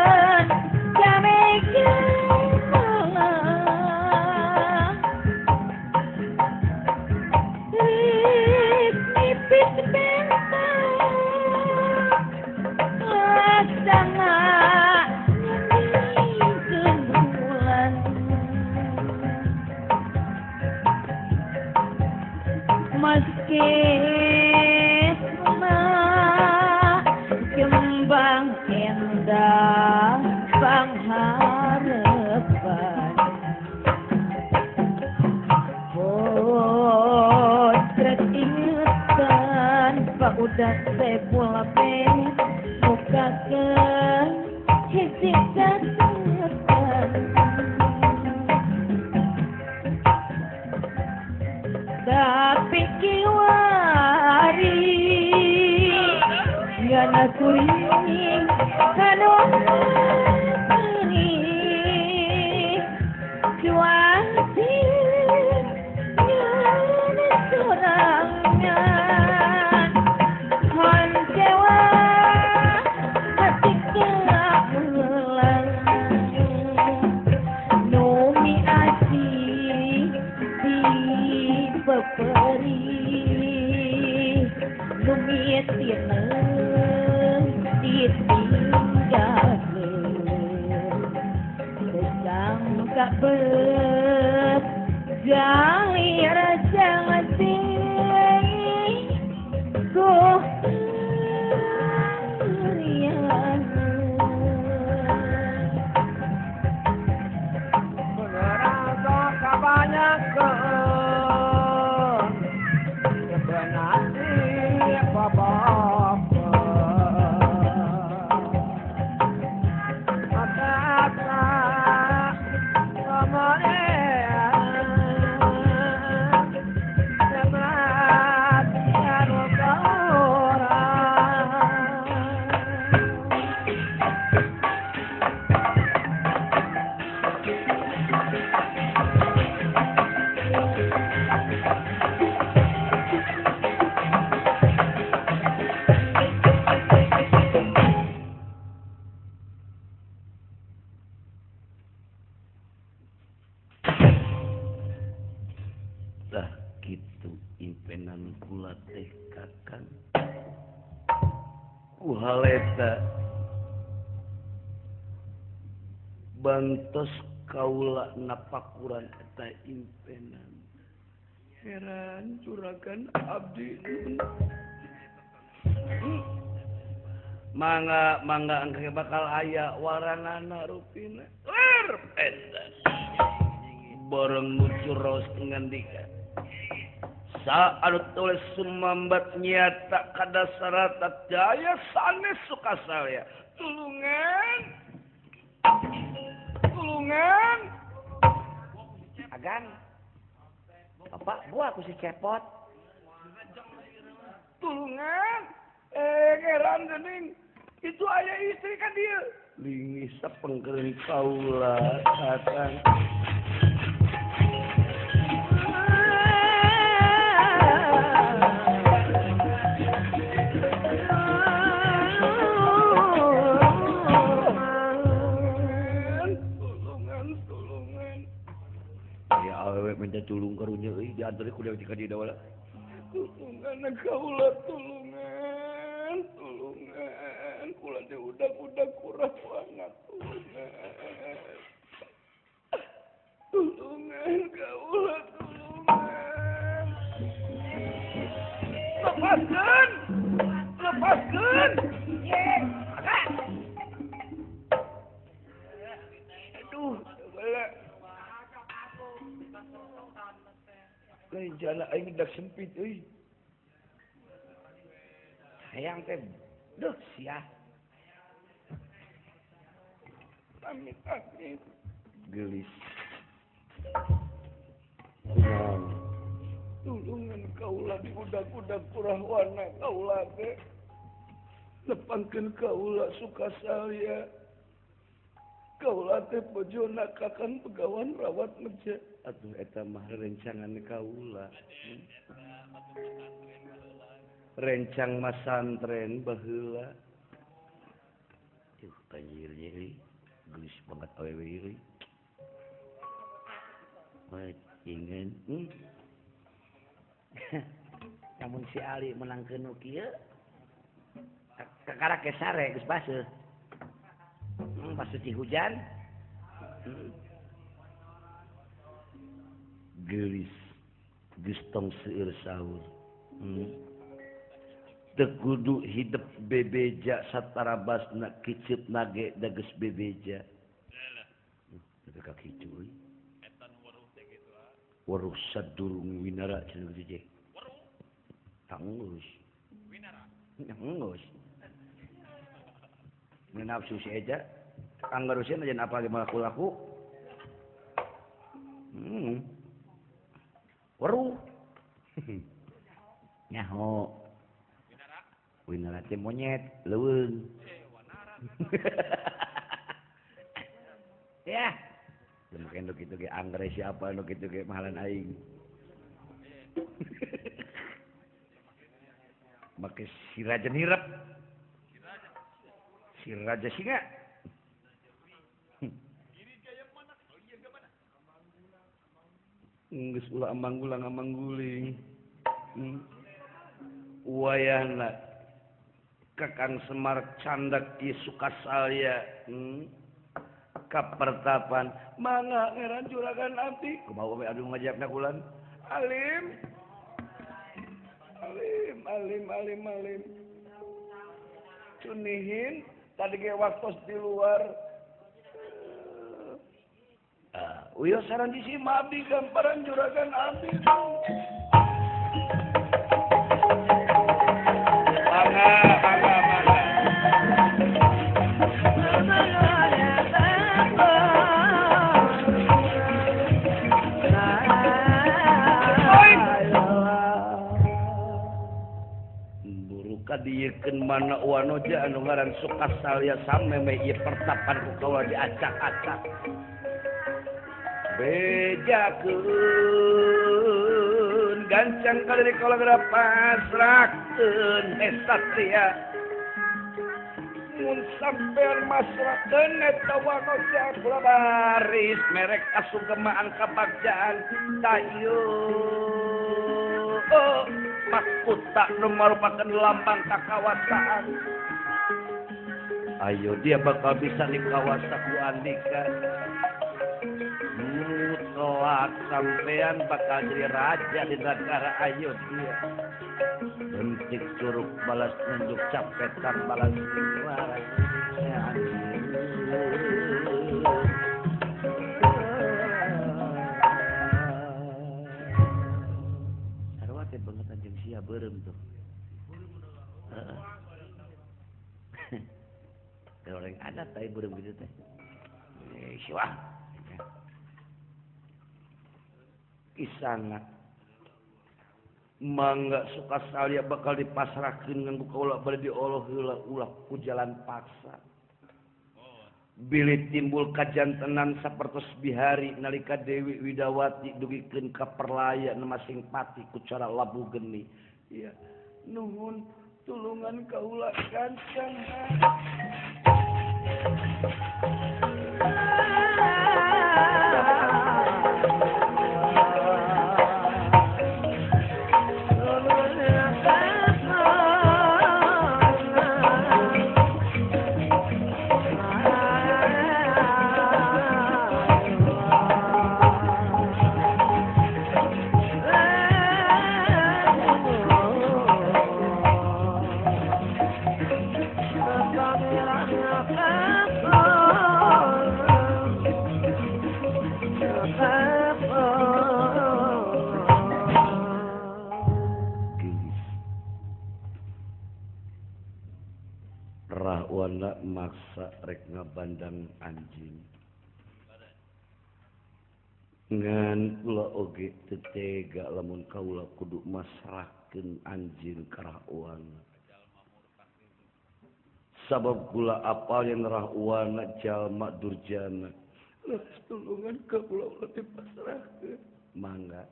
A: kembang indah pangharapan potret ingatan Pak udah bola bukakeun hiji catatan tapi kiwari ngana kuring kanu cuaci ngana sorangan hancewa hati keulang numi asih di peperi numi tineng ditinggalkeun sesangka bet jalir jangan ku
B: Ku haleta bantos kaula napakuran eta impenan. Heran juragan abdi. Mangga mangga engke bakal aya waranana rupina. Ler eta. Bareng muncul raos ngandika. Saat tulis sumambat nyata kadasarata jaya sanes sukasalya. Tulungan. Tulungan.
F: Agan. Bapak, gua aku si cepot.
B: Tulungan. Ngeran geuning. Itu ayah istri kan dia. Lingis sapengkeun kaula kakang. Minta tulung karunya euy diantar ku deui ka dieu wala. Tulungan kaula tulungan tulungan kula teh udah-udah kurang banget tulungan. Tulungan kaula tulungan. Lepaskeun. Lepaskeun. Aduh, bala. Lain jala aing dak sempit euy.
F: Hayang teh duh sia.
B: Amit amit. Geulis. Tulungan kaula di udag-udag kurahwana kaula teh. Lepangkeun kaula sukasalya. Kaula teh bojona kakang pegawan rawat meja. Atuh eta mah rencangan kaula. Rencang masantren baheula. Duh anjir euy. Geus banget awewe euy. Ingin.
F: Namun si Ali menangkeun nu kieu kakara ke sare geus baseuh. Pas di hujan.
B: Geulis geus tong seueur sahur. Teu kudu hidep bebeja satarabasna kiceup nage da geus bebeja. Teu ka kitu euy. Weruh sadurung winara cenah kitu je. Weruh. Tanggus. Winara. Tanggus. Nafsu si eja anggarusieun aja apa ge laku-laku. Weruh.
F: Nyaho. Winara. Winara teh monyet leuweung. Ya. Mungkin nu kitu ge anggere siapa nu kitu ge mahalan aing. Make si raja nirep. Si raja singa. Geus ulah amanggulang amangguling. Wayahna Kakang Semar candak ieu Sukasalya. Kapertapan mangga ngeran juragan abdi kumaha we anu ngajabna kulan alim alim alim alim alim cunihin tadi ge waktos di luar uyo saran di sima abdi gamparan juragan abdi mangga mangga mangga. Kadiekeun mana wanoja anu ngaran Sukasalya samemeh ieu pertapan ku kaula diacak-acak. Bejakeun gancang ka diri kaula geura pasrahkeun satria. Mun sampean masrahkeun eta wanoja kula baris merek kasugemaan kabagjaan tayu. Mahkota nu marupakeun lambang kakawasaan. Ayo dia bakal bisa dikawasa ku Andika. Mutlak sampean bakal jadi raja di negara Ayodhya. Bentik curug balas nunjuk capetan balas suara. Sarua teh banget anjeun sia beureum tuh. Heeh. Kalau orang adat tai beureum gitu teh. Siwah. Kisana mangga Sukasalya bakal dipasrahkeun nganggo kaula bade dioloh heula ulah ku jalan paksa. Bilih timbul kajantenan sapertos bihari nalika Dewi Widawati dugikeun ka perlaya masing pati ku cara labu geni. Iya, nuhun tulungan kaula gancang. Rahwana maksa rek ngabandang anjing. Ngan kula oge teu tega lamun kaula kudu masrahkeun anjing ka Rahwana. Sabab kula apal yen Rahwana jalma durjana. Leres tulungan ka kula ulah dipasrahkeun. Mangga.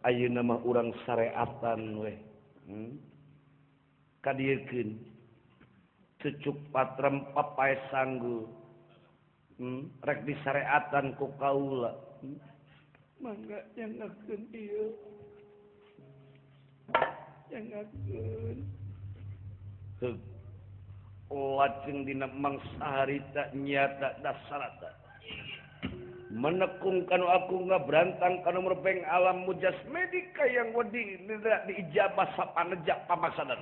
F: Ayeuna mah urang sareatan weh. Kadiekeun cucuk patrem papae sanggul rek disareatan ku kaula. Mangga nyangakeun ieu, nyangakeun heug lajeng dina mangsa harita nyata dasarata menekung kanu aku ngabrantang kanu merbeng alam mujas medika yang wedi tidak diijabah sapanejak pamaksadan.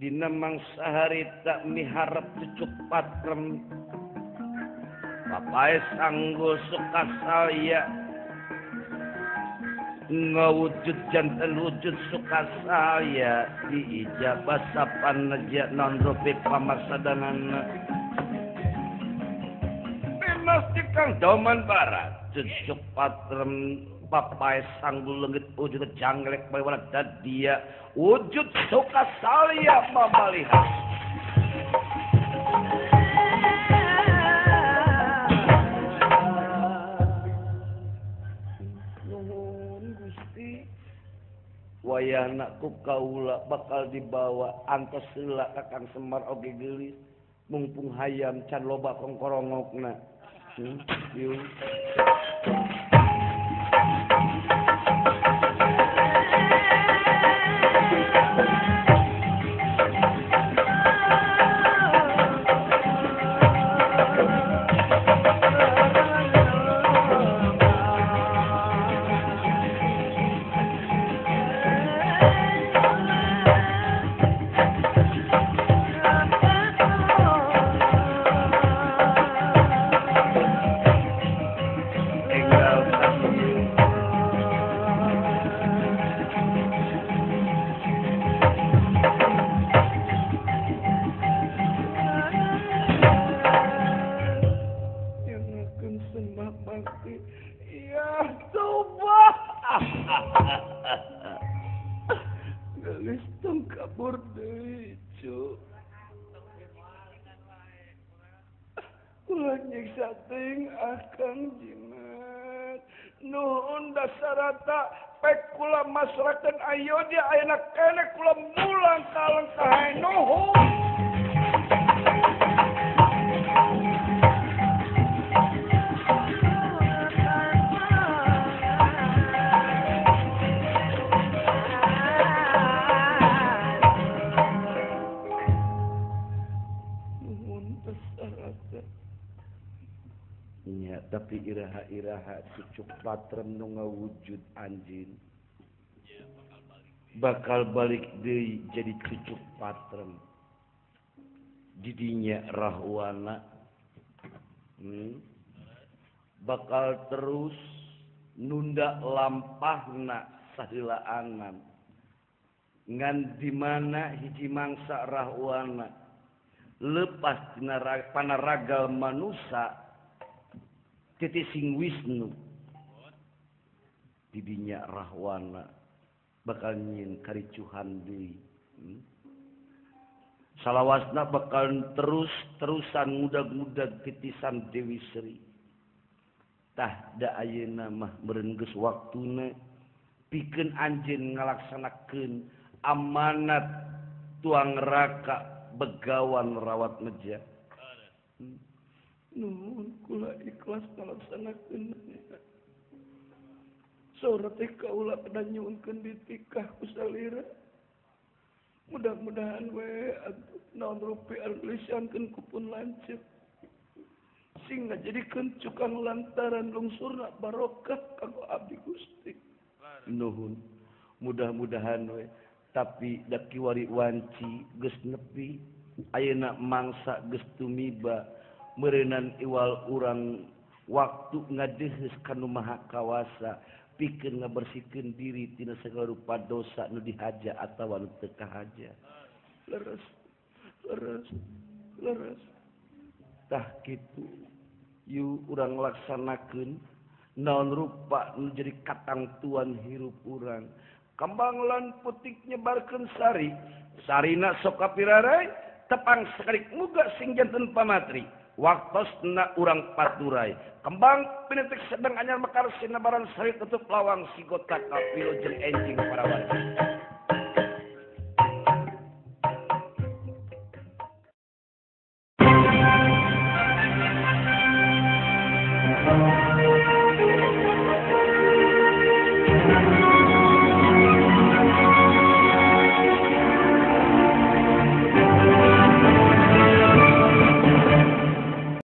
F: Dina mangsa harita miharep cucuk patrem papae sanggul Sukasalya ngawujud janten wujud Sukasalya diijabah sapanejak non rupi pamaksadanana. Pasti Kang Doman Barat cucuk patrem papae sanggul leungit wujud jangglek bae dia wujud Sukasalya mamalihan. Nuhun Gusti, wayahna ku kaula bakal dibawa antos heula ka Kang Semar oge geulis mungpung hayam can loba kongkorongokna. Yuk. Akang jimat nuhun dasarata pek kula masrakeun Ayodya ayeuna keneh kula mulang kaleng kahae nuhun. Nuhun pesarata. Nya tapi iraha-iraha cucuk patrem nu ngawujud anjeun. Bakal balik deui jadi cucuk patrem. Didinya Rahwana bakal terus nunda lampahna saheulaanan. Ngan di mana hiji mangsa Rahwana lepas tina panaragal manusa titi sing Wisnu. Didinya Rahwana bakal nyieun karicuhan deui. Salawasna bakal terus-terusan ngudag-ngudag titisan Dewi Sri. Tah da ayeuna mah meureun geus waktuna pikeun anjeun ngalaksanakeun amanat tuang raka begawan rawat meja. Nuhun kula ikhlas ngalaksanakeun. Saur teh kaula pada nyuhunkeun ditikah ku salira. Mudah-mudahan we atuh naon rupi anu lisankeun ku pun lanceuk. Sing ngajadikeun cukang lantaran lungsurna barokah kanggo abdi Gusti. Nuhun. Mudah-mudahan we tapi da kiwari wanci geus nepi ayeuna mangsa geus tumiba meureunan iwal urang waktu ngadeheus ka Nu Maha Kawasa pikeun ngabersihkeun diri tina sagala rupa dosa nu dihaja atawa nu teu kahaja. Leres leres leres. Tah kitu yu urang laksanakeun naon rupa nu jadi katangtuan hirup urang. Kembang lan putik nyebarkeun sari, sarina sok kapirarai tepang sakalik muga sing janten pamatri. Waktosna urang paturai. Kembang pinetik sedang anyar mekar sinabaran sari tutup lawang sigota kapilo jeung enjing para warga.